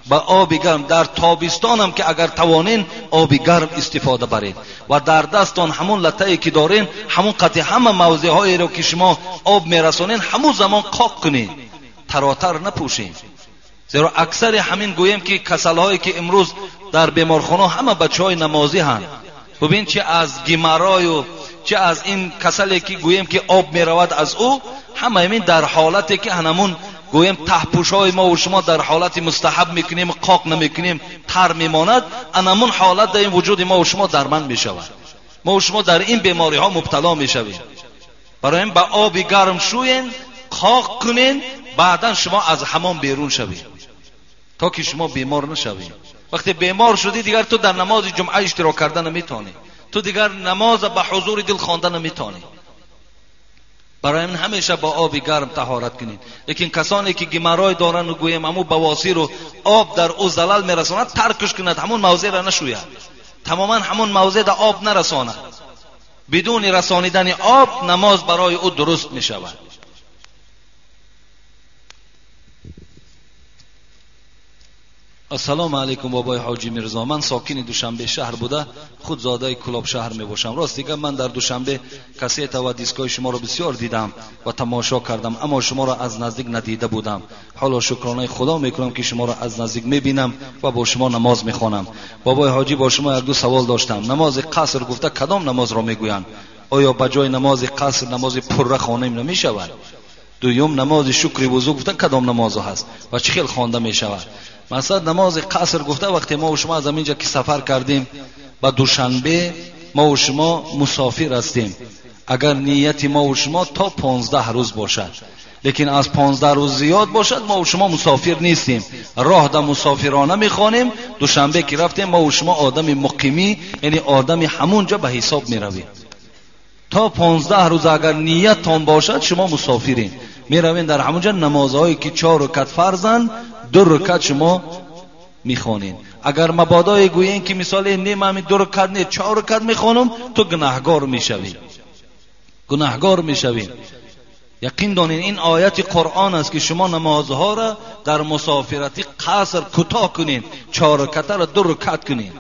ба оби гарм. Дар тобистонам ки агар тавонен оби гарм истифода баред ва дар дастон ҳамон латае ки дорен, ҳамон қатъи ҳама мавзеъҳоеро ки шумо об мерасонен, ҳамон замон қоқ кунед, таротар напӯшед. Зеро аксари ҳамин гӯем ки касалҳое ки имрӯз дар беморхона ҳама бачаҳои намозӣ ҳанд. Бубин, чи аз геморрою чи аз ин касале ки гӯем ки об меравад аз ӯ, ҳама ҳамин дар ҳолате ки ҳанамун гӯем таҳпӯшҳои мо ва шумо дар ҳолати мустаҳаб мекунем, қоқ намекунем, тар мемонад, анамун ҳолат дар ин вуҷуди мо ва шумо дарманд мешавад. Мо ва шумо дар ин бемориҳо мубтало мешавем. Барои ин ба оби гарм шӯен, қоқ кунен, баъдан шумо аз ҳамон берун шавед, то ки шумо бемор нашавед. Вақте бемор шудӣ, дигар ту дар намози ҷумъа иштирок карда наметавонӣ, ту дигар намоза ба ҳузури дил хонда наметавонӣ. Барои ин ҳамеша бо оби гарм таҳорат кунед. Лекин касоне ки геморрой доранд ва гӯем ҳамун бавосиру об дар ӯ залал мерасонад, таркш кунад, ҳамун мавзеъро нашӯяд, тамоман ҳамун мавзеъда об нарасонад. Бидуни расонидани об намоз барои ӯ дуруст мешавад. Ассалому алайкум бобои ҳоҷи Мирзо. Ман сокини Душанбе шаҳр буда, худ зодаи Кулоб шаҳр мебошам. Рост дигар ман дар Душанбе кассета ва дискҳои шуморо бисёр дидам ва тамошо кардам, аммо шуморо аз наздик надида будам. Ҳоло шукронаи Худо мекунам ки шуморо аз наздик мебинам ва бо шумо намоз мехонам. Бобои ҳоҷӣ, бо шумо як ду савол доштам. Намози қаср гуфта кадом намозро мегӯянд? Оё ба ҷои намози қаср намози пурра хонем намешавад? Дуюм, намози шукри вузӯ гуфта кадом намозо ҳаст ва чӣ хел хонда мешавад? Масалан, намози қаср гуфта вақте мо ва шумо аз ҳаминҷа ки сафар кардем ба Душанбе, мо ва шумо мусофир ҳастем. Агар нияти мо ва шумо то 15 рӯз бошад, лекин аз 15 рӯз зиёд бошад, мо ва шумо мусофир нестем. Роҳ да мусофирона мехонем. Душанбе ки рафтем, мо ва шумо одами муқимӣ, яъне одами ҳамунҷа ба ҳисоб меравем. То 15 рӯз агар нияттон бошад, шумо мусофирин. Меравем дар ҳамунҷа намозҳое ки 4 ракат фарзанд, 2 ракат шумо мехонед. Агар мабодое гӯем ки мисоле не, ман 2 ракат не, 4 ракат мехонам, ту гунаҳгор мешавӣ. Гунаҳгор мешавӣ. Яқин донед ин ояти Қуръон аст ки шумо намозҳоро дар мусофирати қаср кӯтоҳ кунед, 4 ракатро 2 ракат кунед.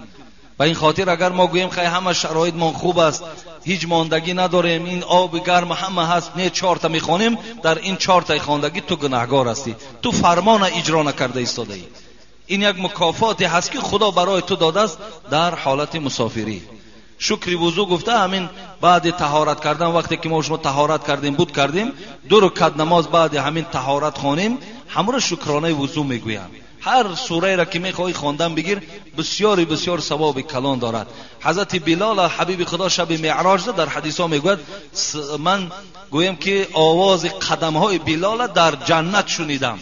Ба ин хотир агар мо гӯем хай ҳама шароитмон хуб аст, ҳеҷ мондагӣ надорем, ин оби гарм ҳама ҳаст, не 4 та мехонем, дар ин 4 таи хондагӣ ту гунаҳгор ҳастӣ. Ту фармона иҷро накарда истодаӣ. Ин як мукофоте ҳаст ки Худо барои ту додааст дар ҳолати мусофирӣ. Шукри вузу гуфта ҳамин баъди таҳорат кардан, вақте ки мо шумо таҳорат кардем, буд кардем, 2 ракат намоз баъди ҳамин таҳорат хонем, ҳамро шукронаи вузу мегӯянд. Ҳар сураеро ки мехоҳӣ хондан бигир, бисёри бисёр савоби калон дорад. Ҳазрати Билол ҳабиби Худо шаби меъроҷ дар ҳадисҳо мегӯяд, ман гӯям ки овози қадамҳои Билола дар ҷаннат шунидам.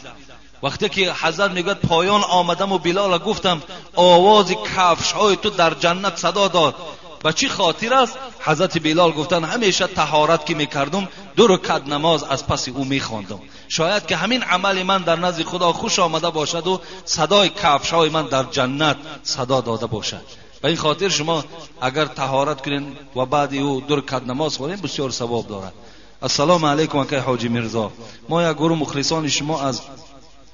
Вақте ки ҳазрат мегӯяд поён омадам ва Билола гуфтам овози кафшҳои ту дар ҷаннат садо дод. Ба чӣ хотир аст? Ҳазрати Билол гуфтанд ҳамеша таҳорат ки мекардум, 2 ракат намоз аз паси ӯ мехондум. Шояд ки ҳамин амали ман дар назди Худо хуш омада бошад ва садои кафшҳои ман дар ҷаннат садо дода бошад. Ба ин хотир шумо агар таҳорат кунед ва баъди ӯ 2 ракат намоз хонед, бисёр савоб дорад. Ассалому алайкум акай ҳоҷи Мирзо. Мо як гурӯҳ мухлисони шумо аз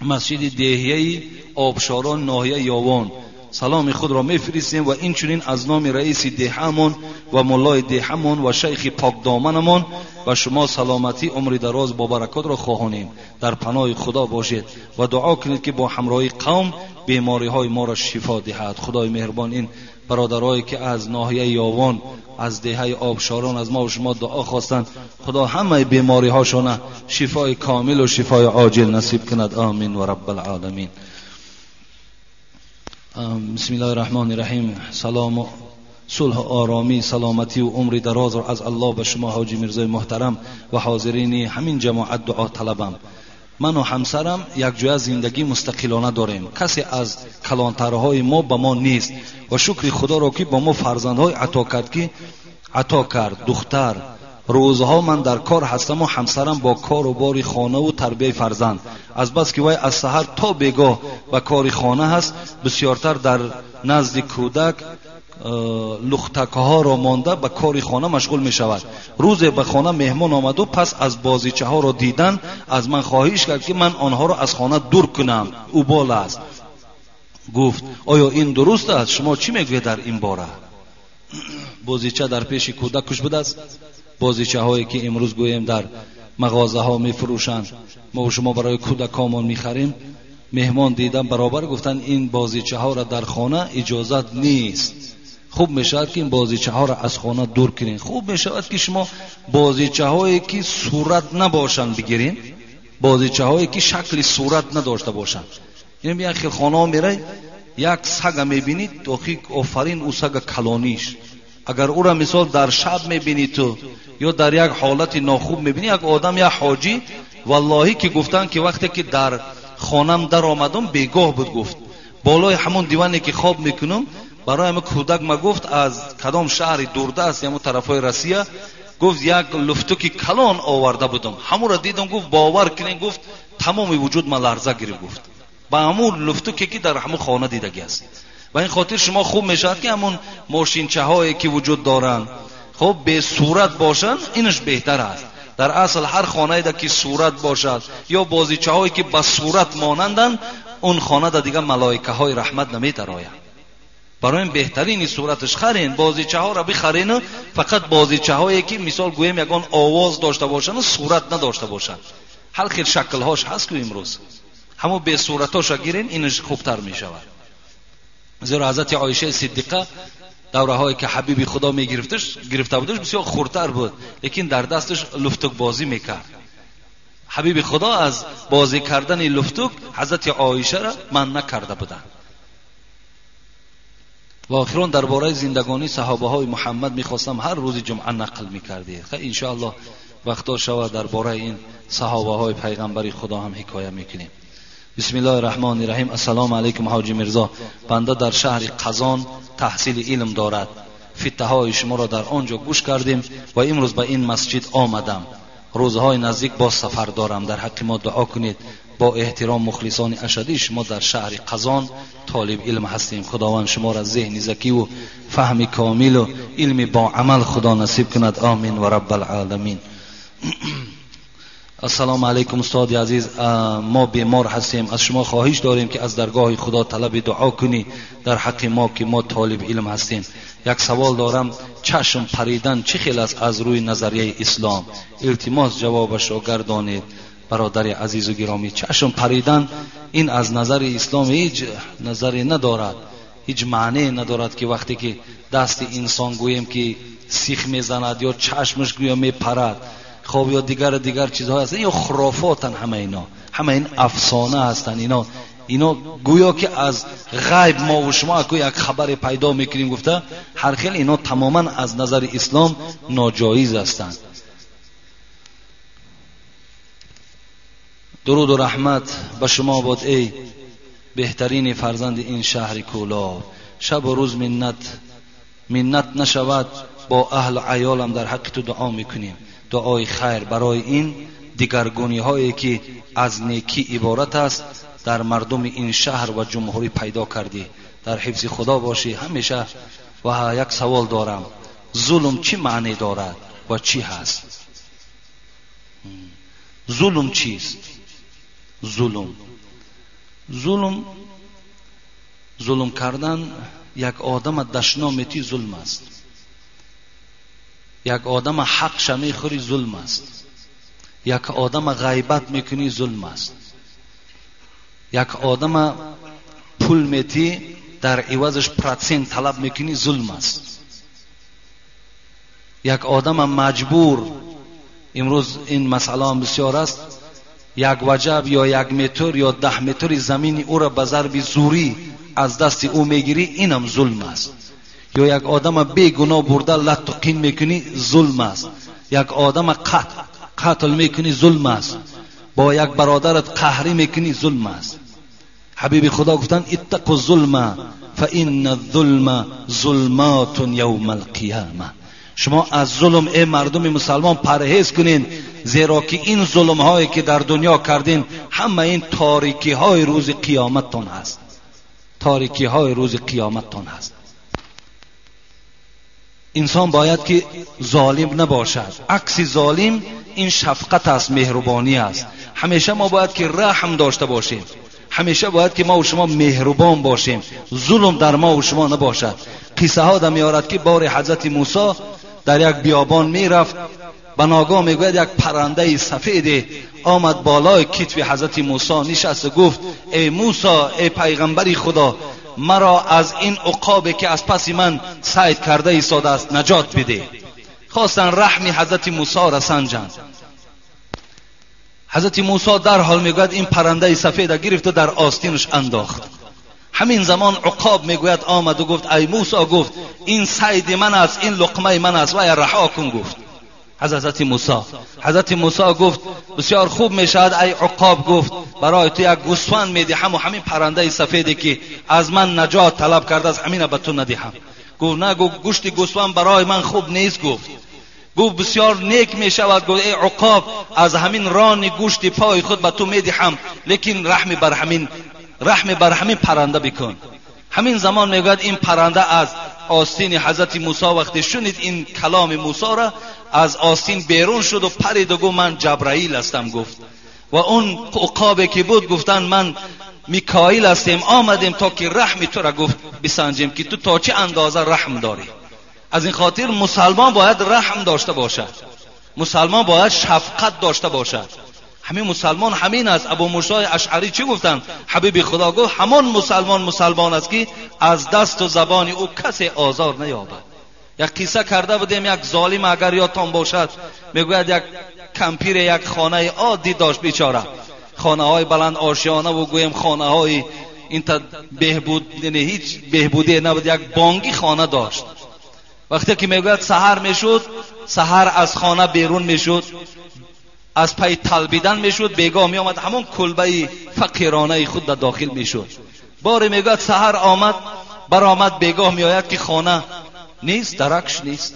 масҷиди деҳияи Обшорон ноҳияи Ёвон саломи худро мефиристем ва инчунин аз номи раиси деҳамон ва муллои деҳамон ва шайхи покдоманамон ба шумо саломатӣ, умри дароз бо баракотро хоҳонем. Дар паноҳи Худо бошед ва дуо кунед ки бо ҳамроҳии қавм бемориҳои моро шифо диҳад. Худои меҳрубон ин бародарое ки аз ноҳияи Ёвон, аз деҳаи Обшорон аз мо ва шумо дуо хостанд, Худо ҳамаи бемориҳошона шифои комил ва шифои оҷил насиб кунад. Амин ва раббал оламин. Бисмиллоҳи раҳмони раҳим. Салому сулҳу оромӣ, саломатӣ ва умри дарозро аз Аллоҳ ба шумо ҳоҷи Мирзои муҳтарам ва ҳозирини ҳамин ҷамоат дуо талабам. Ману ҳамсарам якҷоя зиндагӣ мустақилона дорем. Касе аз калонтарҳои мо ба мо нест ва шукри Худоро ки ба мо фарзандҳои ато кард, духтар. Рӯзҳо ман дар кор ҳастам ва ҳамсарам бо кору бори хона ва тарбияи фарзанд. Аз бас ки вай аз саҳар то бегоҳ ба кори хона ҳаст, бисёртар дар назди кӯдак лухтакҳоро монда ба кори хона машғул мешавад. Рӯзе ба хона меҳмон омаду пас аз бозичаҳоро дидан аз ман хоҳиш кард ки ман онҳоро аз хона дур кунам. Ӯ бол аст. Гуфт оё ин дуруст аст? Шумо чӣ мегӯед дар ин бора? Бозича дар пеши кӯдак куш будааст. Бозичаҳое ки имрӯз гӯем дар мағозаҳо мефурӯшанд, мо шумо барои кӯдакомон мехарем. Меҳмон дидан баробар гуфтанд ин бозичаҳоро дар хона иҷозат нест. Хуб мешавад ки ин бозичаҳоро аз хона дур кунед. Хуб мешавад ки шумо бозичаҳое ки сурат набошанд бигиред, бозичаҳое ки шакли сурат надошта бошанд. Ин як хел хонаҳо мерай, як сага мебинед, охи офарин ӯ сага калониш. Агар ӯро мисол дар шаб мебинӣ ту ё дар як ҳолати нохуб мебинӣ, як одам, як ҳоҷӣ, валлоҳӣ ки гуфтанд ки вақте ки дар хонам даромадам бегоҳ буд, гуфт болои ҳамон диване ки хоб мекунам, барои ҳамин кӯдак ма гуфт аз кадом шаҳри дурдаст, ҳамон тарафҳои Россия, гуфт як луфтуки калон оварда будам, ҳамонро дидам, гуфт бовар кунед, гуфт тамоми вуҷуд ма ларза гирифт, гуфт ба ҳамон луфтуке ки дар ҳамон хона дидагӣ аст. Ба ин хотир шумо хуб мешавад ки ҳамон мошинчаҳое ки вуҷуд доранд, хуб бесурат бошанд, инаш беҳтар аст. Дар асл ҳар хонае ки сурат бошад ё бозичаҳое ки ба сурат монанданд, он хонада дигар малоикаҳои раҳмат намедароянд. Барои ин беҳтарини сураташ харен, бозичаҳоро бихарен, фақат бозичаҳое ки мисол гӯем ягон овоз дошта бошанд ва сурат надошта бошанд. Ҳар хел шаклҳош ҳаст ку имрӯз, ҳамон бесуратҳоша гирен, инаш хубтар мешавад. Зеро ҳазрати Оиша Сиддиқа давраҳое ки ҳабиби Худо гирифта будаш, бисёр хурдтар буд, лекин дар дасташ луфтукбозӣ мекард. Ҳабиби Худо аз бозӣ кардани луфтук ҳазрати Оишаро манъ накарда буданд. و آخران درباره زندگانی صحابه های محمد میخواستم هر روز جمعه نقل میکردید. خیلی انشاءالله وقتا شود درباره این صحابه های پیغمبری خدا هم حکایه میکنیم. بسم الله الرحمن الرحیم. السلام علیکم حاجی میرزا، بنده در شهر قزان تحصیل علم دارد. فتحه های شما را در آنجا گوش کردیم و امروز به این مسجد آمدم. روزهای نزدیک باز سفر دارم، در حق ما دعا کنید. با احترام مخلصان اشدی شما در شهر قزان طالب علم هستیم. خداوند شما را ذهن ذکی و فهم کامل و علم با عمل خدا نصیب کند. آمین و رب العالمین. السلام علیکم استاد عزیز، ما بیمار هستیم، از شما خواهش داریم که از درگاه خدا طلب دعا کنی در حق ما که ما طالب علم هستیم. یک سوال دارم، چشم پریدن چه خیل است از روی نظریه اسلام؟ التماس جوابش را گردانید. برادر عزیز و گرامی، چشم پریدن این از نظر اسلام هیچ نظری ندارد، هیچ معنی ندارد که وقتی که دست انسان گوییم که سیخ میزند یا چشمش گویا میپرد، خب یا دیگر چیزها هستن، یا خرافاتن، همه اینا، همه این افسانه هستن. اینا گویا که از غیب ما و شما یک خبر پیدا میکنیم گفته، هر خیل اینا تماما از نظر اسلام ناجایز هستند. درود و رحمت به شما باد ای بهترین فرزند این شهر کولاب. شب و روز منت نشود، با اهل و عیالم در حق تو دعا میکنیم. دعای خیر برای این دیگرگونی هایی که از نیکی عبارت است در مردم این شهر و جمهوری پیدا کردی. در حفظ خدا باشی همیشه. و یک سوال دارم، ظلم چی معنی دارد و چی هست؟ ظلم چیست؟ ظلم کردن یک آدم دشنام میتی ظلم است، یک آدم حقش میخوری ظلم است، یک آدم غیبت میکنی ظلم است، یک آدم پول میتی در عوضش پرسنت طلب میکنی ظلم است، یک آدم مجبور، امروز این مسئله هم بسیار است، یک وجب یا یک متر یا 10 متر زمین او را به ضرب زوری از دست او میگیری، اینم ظلم است. یا یک آدم بیگناه برده لط و قین میکنی ظلم است، یک آدم قتل میکنی ظلم است، با یک برادرت قهری میکنی ظلم است. حبیب خدا گفتن اتقوا الظلم فان الظلم ظلمات یوم القیامه. شما از ظلم ای مردم مسلمان پرهیز کنین، زیرا که این ظلم هایی که در دنیا کردین همه این تاریکی های روز قیامتتان هست، تاریکی های روز قیامتتان هست. انسان باید که ظالم نباشد. عکس ظالم این شفقت است، مهربانی است. همیشه ما باید که رحم داشته باشیم، همیشه باید که ما و شما مهربان باشیم، ظلم در ما و شما نباشد. قصه ها در میارد که بار حضرت موسی در یک بیابان میرفت، به ناگاه میگوید یک پرنده سفید آمد بالای کتف حضرت موسی نشست و گفت ای موسی، ای پیغمبری خدا، مرا از این عقابی که از پس من صید کرده ایستاده است نجات بده. خواستن رحم حضرت موسی را سنجند. حضرت موسی در حال میگوید این پرنده سفید گرفت و در آستینش انداخت. همین زمان عقاب میگوید آمد و گفت ای موسی، گفت این صید من است، این لقمه من است، و رها کن. گفت حضرت موسی، حضرت موسی گفت بسیار خوب میشود ای عقاب، گفت برای تو یک گوسفند میدهم و همین پرنده سفیدی که از من نجات طلب کرده است همین به تو ندهم. گفت نه، گفت گوشت گوسفند برای من خوب نیست. گفت بسیار نیک میشود. گفت ای عقاب، از همین ران گوشت پای خود به تو میدهم، لیکن رحم بر همین پرنده بکن. همین زمان میگوید این پرنده از آستین حضرت موسی وقتی شنید این کلام موسی را از آستین بیرون شد و پرید و گفت من جبرائیل هستم. گفت و اون عقابی که بود گفتن من میکائیل هستیم، آمدیم تا که رحم تو را گفت بسنجیم که تو تا چه اندازه رحم داری. از این خاطر مسلمان باید رحم داشته باشد، مسلمان باید شفقت داشته باشد. همین مسلمان همین است. ابو موسی اشعری چی گفتن؟ حبیب خدا گفت همان مسلمان مسلمان است که از دست و زبان او کسی آزار نیابد. یک قصه کرده بودیم، یک ظالم اگر یادتان باشد میگوید یک کمپیر یک خانه عادی داشت بیچاره، خانه های بلند آشیانه و گویم خانه های این تا بهبود، یعنی هیچ بهبودی نبود، یک بانگی خانه داشت. وقتی که میگوید سحر میشد، سحر از خانه بیرون میشد، از پی طلبیدن میشد، بیگاه میآمد همون کلبه فقیرانه خود در داخل میشد. باری میگوید سحر آمد، برآمد، بیگاه میآید که خانه نیست، درکش نیست.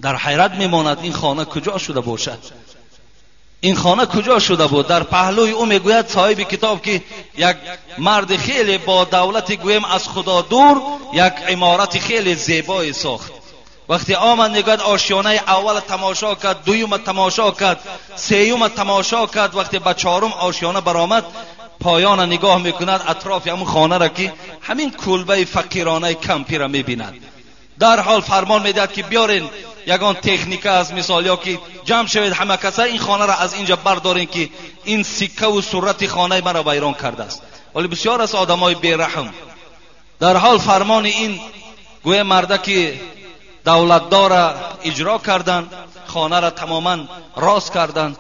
در حیرت میماند این خانه کجا شده باشد، این خانه کجا شده بود. در پهلوی او میگوید صاحب کتاب که یک مرد خیلی با دولت گویم از خدا دور یک عمارت خیلی زیبایی ساخت. وقتی آمد میگوید آشیانه اول تماشا کرد، دویم تماشا کرد، سیوم تماشا کرد. وقتی به چهارم آشیانه برآمد، پایان نگاه میکند اطراف همون خانه را که همین کلبه فقیرانه کمپی را میبیند. در حال فرمان میدهد که بیارین یگان تکنیک از مثال یا که جمع شوید همه کسا این خانه را از اینجا بردارین که این سکه و صورت خانه مرا ویران کرده است. ولی بسیار از آدمای بیرحم. در حال فرمان این گویا مرده که دولتدار اجرا کردن، خانه را تماما راست کردن.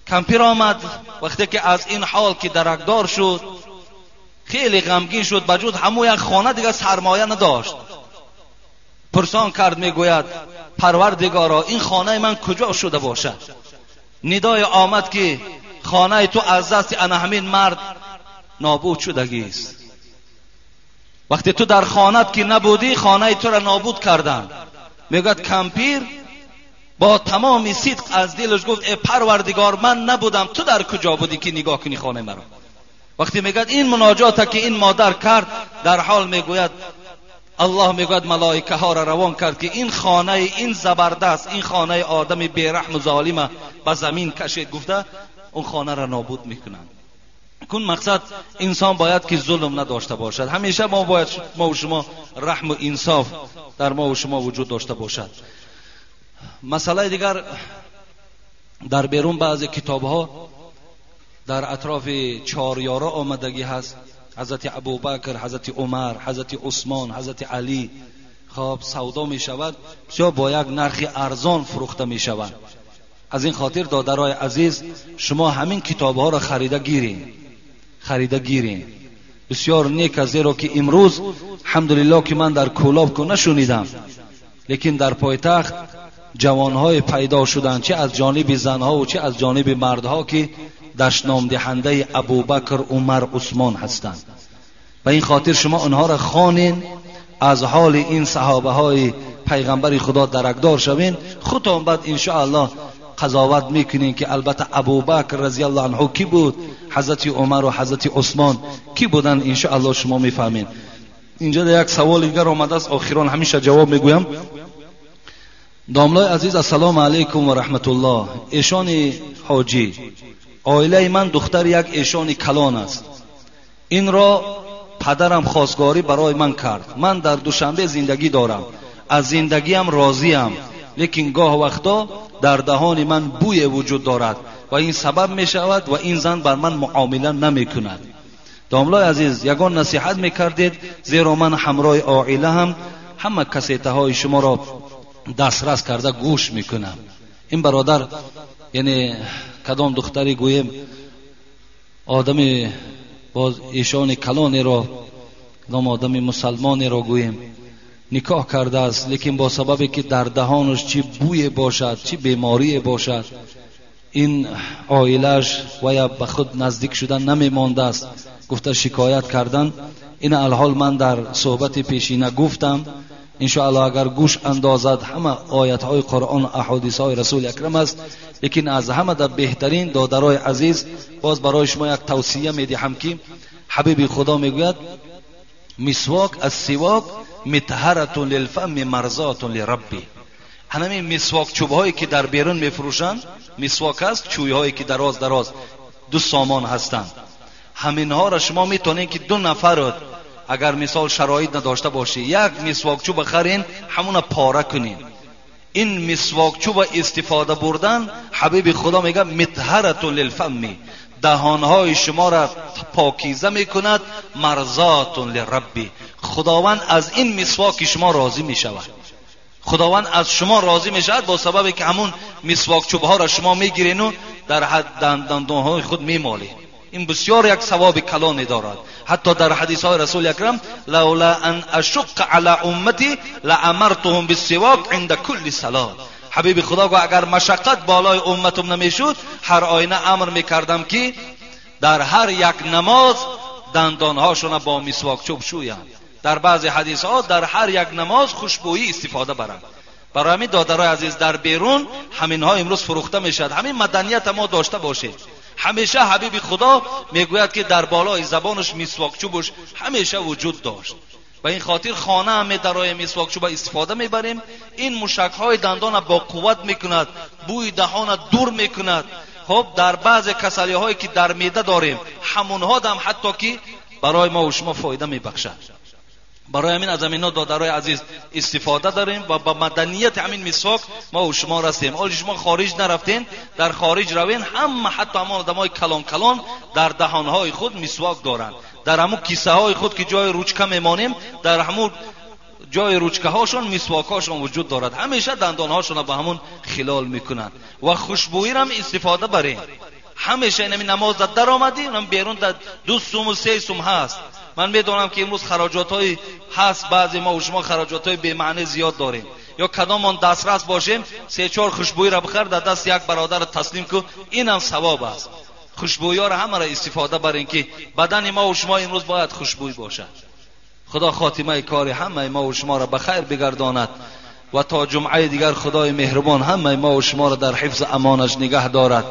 کمپیر آمد، وقتی که از این حال که درکدار شد خیلی غمگین شد. بجود همو یک خانه دیگه سرمایه نداشت. پرسان کرد، میگوید پروردگارا این خانه من کجا شده باشد؟ ندای آمد که خانه تو از دست انا همین مرد نابود شدگی است. وقتی تو در خانت که نبودی خانه تو را نابود کردن. میگوید کمپیر با تمام صدق از دلش گفت ای پروردگار من نبودم، تو در کجا بودی که نگاه کنی خانه مرا؟ وقتی میگوید این مناجات که این مادر کرد، در حال میگوید الله میگوید ملائکه ها را روان کرد که این خانه این زبردست، این خانه آدم بیرحم و ظالم به زمین کشید. گفته اون خانه را نابود میکنند. کن مقصد انسان باید که ظلم نداشته باشد. همیشه ما باید ما و شما رحم و انصاف در ما و شما وجود داشته باشد. مسئله دیگر در بیرون بعضی کتاب ها در اطراف چهار یارا آمدگی هست. حضرت ابوبکر، حضرت عمر، حضرت عثمان، حضرت علی خب سودا می شود، بسیار با یک نرخ ارزان فروخته می شود. از این خاطر دادرای عزیز شما همین کتاب ها را خریده گیرین، خریده گیرین، بسیار نیک است. زیرا که امروز الحمدلله که من در کولاب کو نشنیدم، لیکن در پایتخت جوانهای پیدا شدند چه از جانب زنها و چه از جانب مردها که دشنام دهنده ابوبکر، عمر، عثمان هستند. به این خاطر شما آنها را خوانین، از حال این صحابه های پیغمبر خدا درکدار شوین، خودتان بعد انشاءالله قضاوت میکنین که البته ابوبکر رضی الله عنه کی بود، حضرت عمر و حضرت عثمان کی بودن، انشاءالله شما میفهمین. اینجا یک سوال دیگر آمده است، آخران همیشه جواب میگویم. داملای عزیز السلام علیکم و رحمت الله. ایشان حاجی، عائله من دختر یک ایشان کلان است. این را پدرم خواستگاری برای من کرد. من در دوشنبه زندگی دارم، از زندگیم راضیم، لیکن گاه وقتا در دهان من بوی وجود دارد و این سبب می شود و این زن بر من معامله نمی کند. داملای عزیز یگان نصیحت می کردید، زیرا من همراه عائله هم همه کسیته های شما را دسترس کرده گوش میکنم. این برادر یعنی کدام دختری گویم آدم باز ایشان کلانی را، کدام آدم مسلمانی را گویم نکاح کرده است، لیکن با سبب که در دهانش چی بوی باشد چی بیماری باشد، این عائلش و یا به خود نزدیک شدن نمیمانده است. گفته شکایت کردن. این الحال من در صحبت پیشینه گفتم، انشاءالله اگر گوش اندازد همه آیت های قرآن احادیث های رسول اکرم است. لیکن از همه در بهترین دادرای عزیز باز برای شما یک توصیه میدهم که حبیب خدا میگوید مسواک از سواک مطهرة للفم مرضات لربی. همین مسواک چوب هایی که در بیرون میفروشند، مسواک است، چوب هایی که دراز دراز دو سامان هستند، همینها را شما میتونید که دو نفر اگر مثال شرایط نداشته باشی یک مسواک چوب بخرین، همون پاره کنین. این مسواک چوب استفاده بردن حبیب خدا میگه مطهرة للفم، دهانهای شما را پاکیزه میکند، مرضات لربی، خداوند از این مسواک شما راضی میشود. خداوند از شما راضی میشود با سبب که همون مسواک چوب ها را شما میگیرین و در حد دندانهای خود میمالید. این بسیار یک ثواب کلانی دارد. حتی در حدیث های رسول اکرم لولا ان اشق علی امتی لامرتهم بالسواک عند کل صلاه. حبیب خدا گفت اگر مشقت بالای امتم نمیشد هر آینه امر میکردم که در هر یک نماز دندانهاشون با مسواک چوب شویند. در بعضی حدیث ها در هر یک نماز خوشبویی استفاده برند. برای همین دادرای عزیز در بیرون همین ها امروز فروخته میشد. همین مدنیت ما داشته باشید. همیشه حبیب خدا میگوید که در بالای زبانش مسواک چوبش همیشه وجود داشت. به این خاطر خانه هم درای مسواک چوب استفاده میبریم. این مشک های دندان با قوت میکند، بوی دهان دور میکند. خب در بعض کسلی هایی که در معده داریم همونها دم حتی که برای ما و شما فایده میبخشد. برای همین از همینا دادرای عزیز استفاده داریم و با مدنیت همین مسواک ما و شما رسیم. حالا شما خارج نرفتین، در خارج روین هم حتی همان آدمای کلان کلان در دهانهای خود مسواک دارند. در همون کیسه های خود که جای روچکه میمانیم در همون جای روچکه هاشون مسواک هاشون وجود دارد. همیشه دندان هاشون به همون خلال میکنند و خوشبویی هم استفاده بریم. همیشه این نماز در آمدی اونم بیرون در 2 سوم و 3 سوم هست. من میدونم که امروز خراجات های هست، بعضی ما و شما خراجات های بی معنی زیاد داریم. یا کدامون دسترس باشیم 3-4 خوشبویی را بخر در دست یک برادر تسلیم کن، این هم ثواب است. خوشبویی ها را همه را استفاده برین که بدن ما و شما امروز باید خوشبویی باشد. خدا خاتمه کار همه ما و شما را به خیر بگرداند و تا جمعه دیگر خدای مهربان همه ما و شما را در حفظ امانش نگه دارد.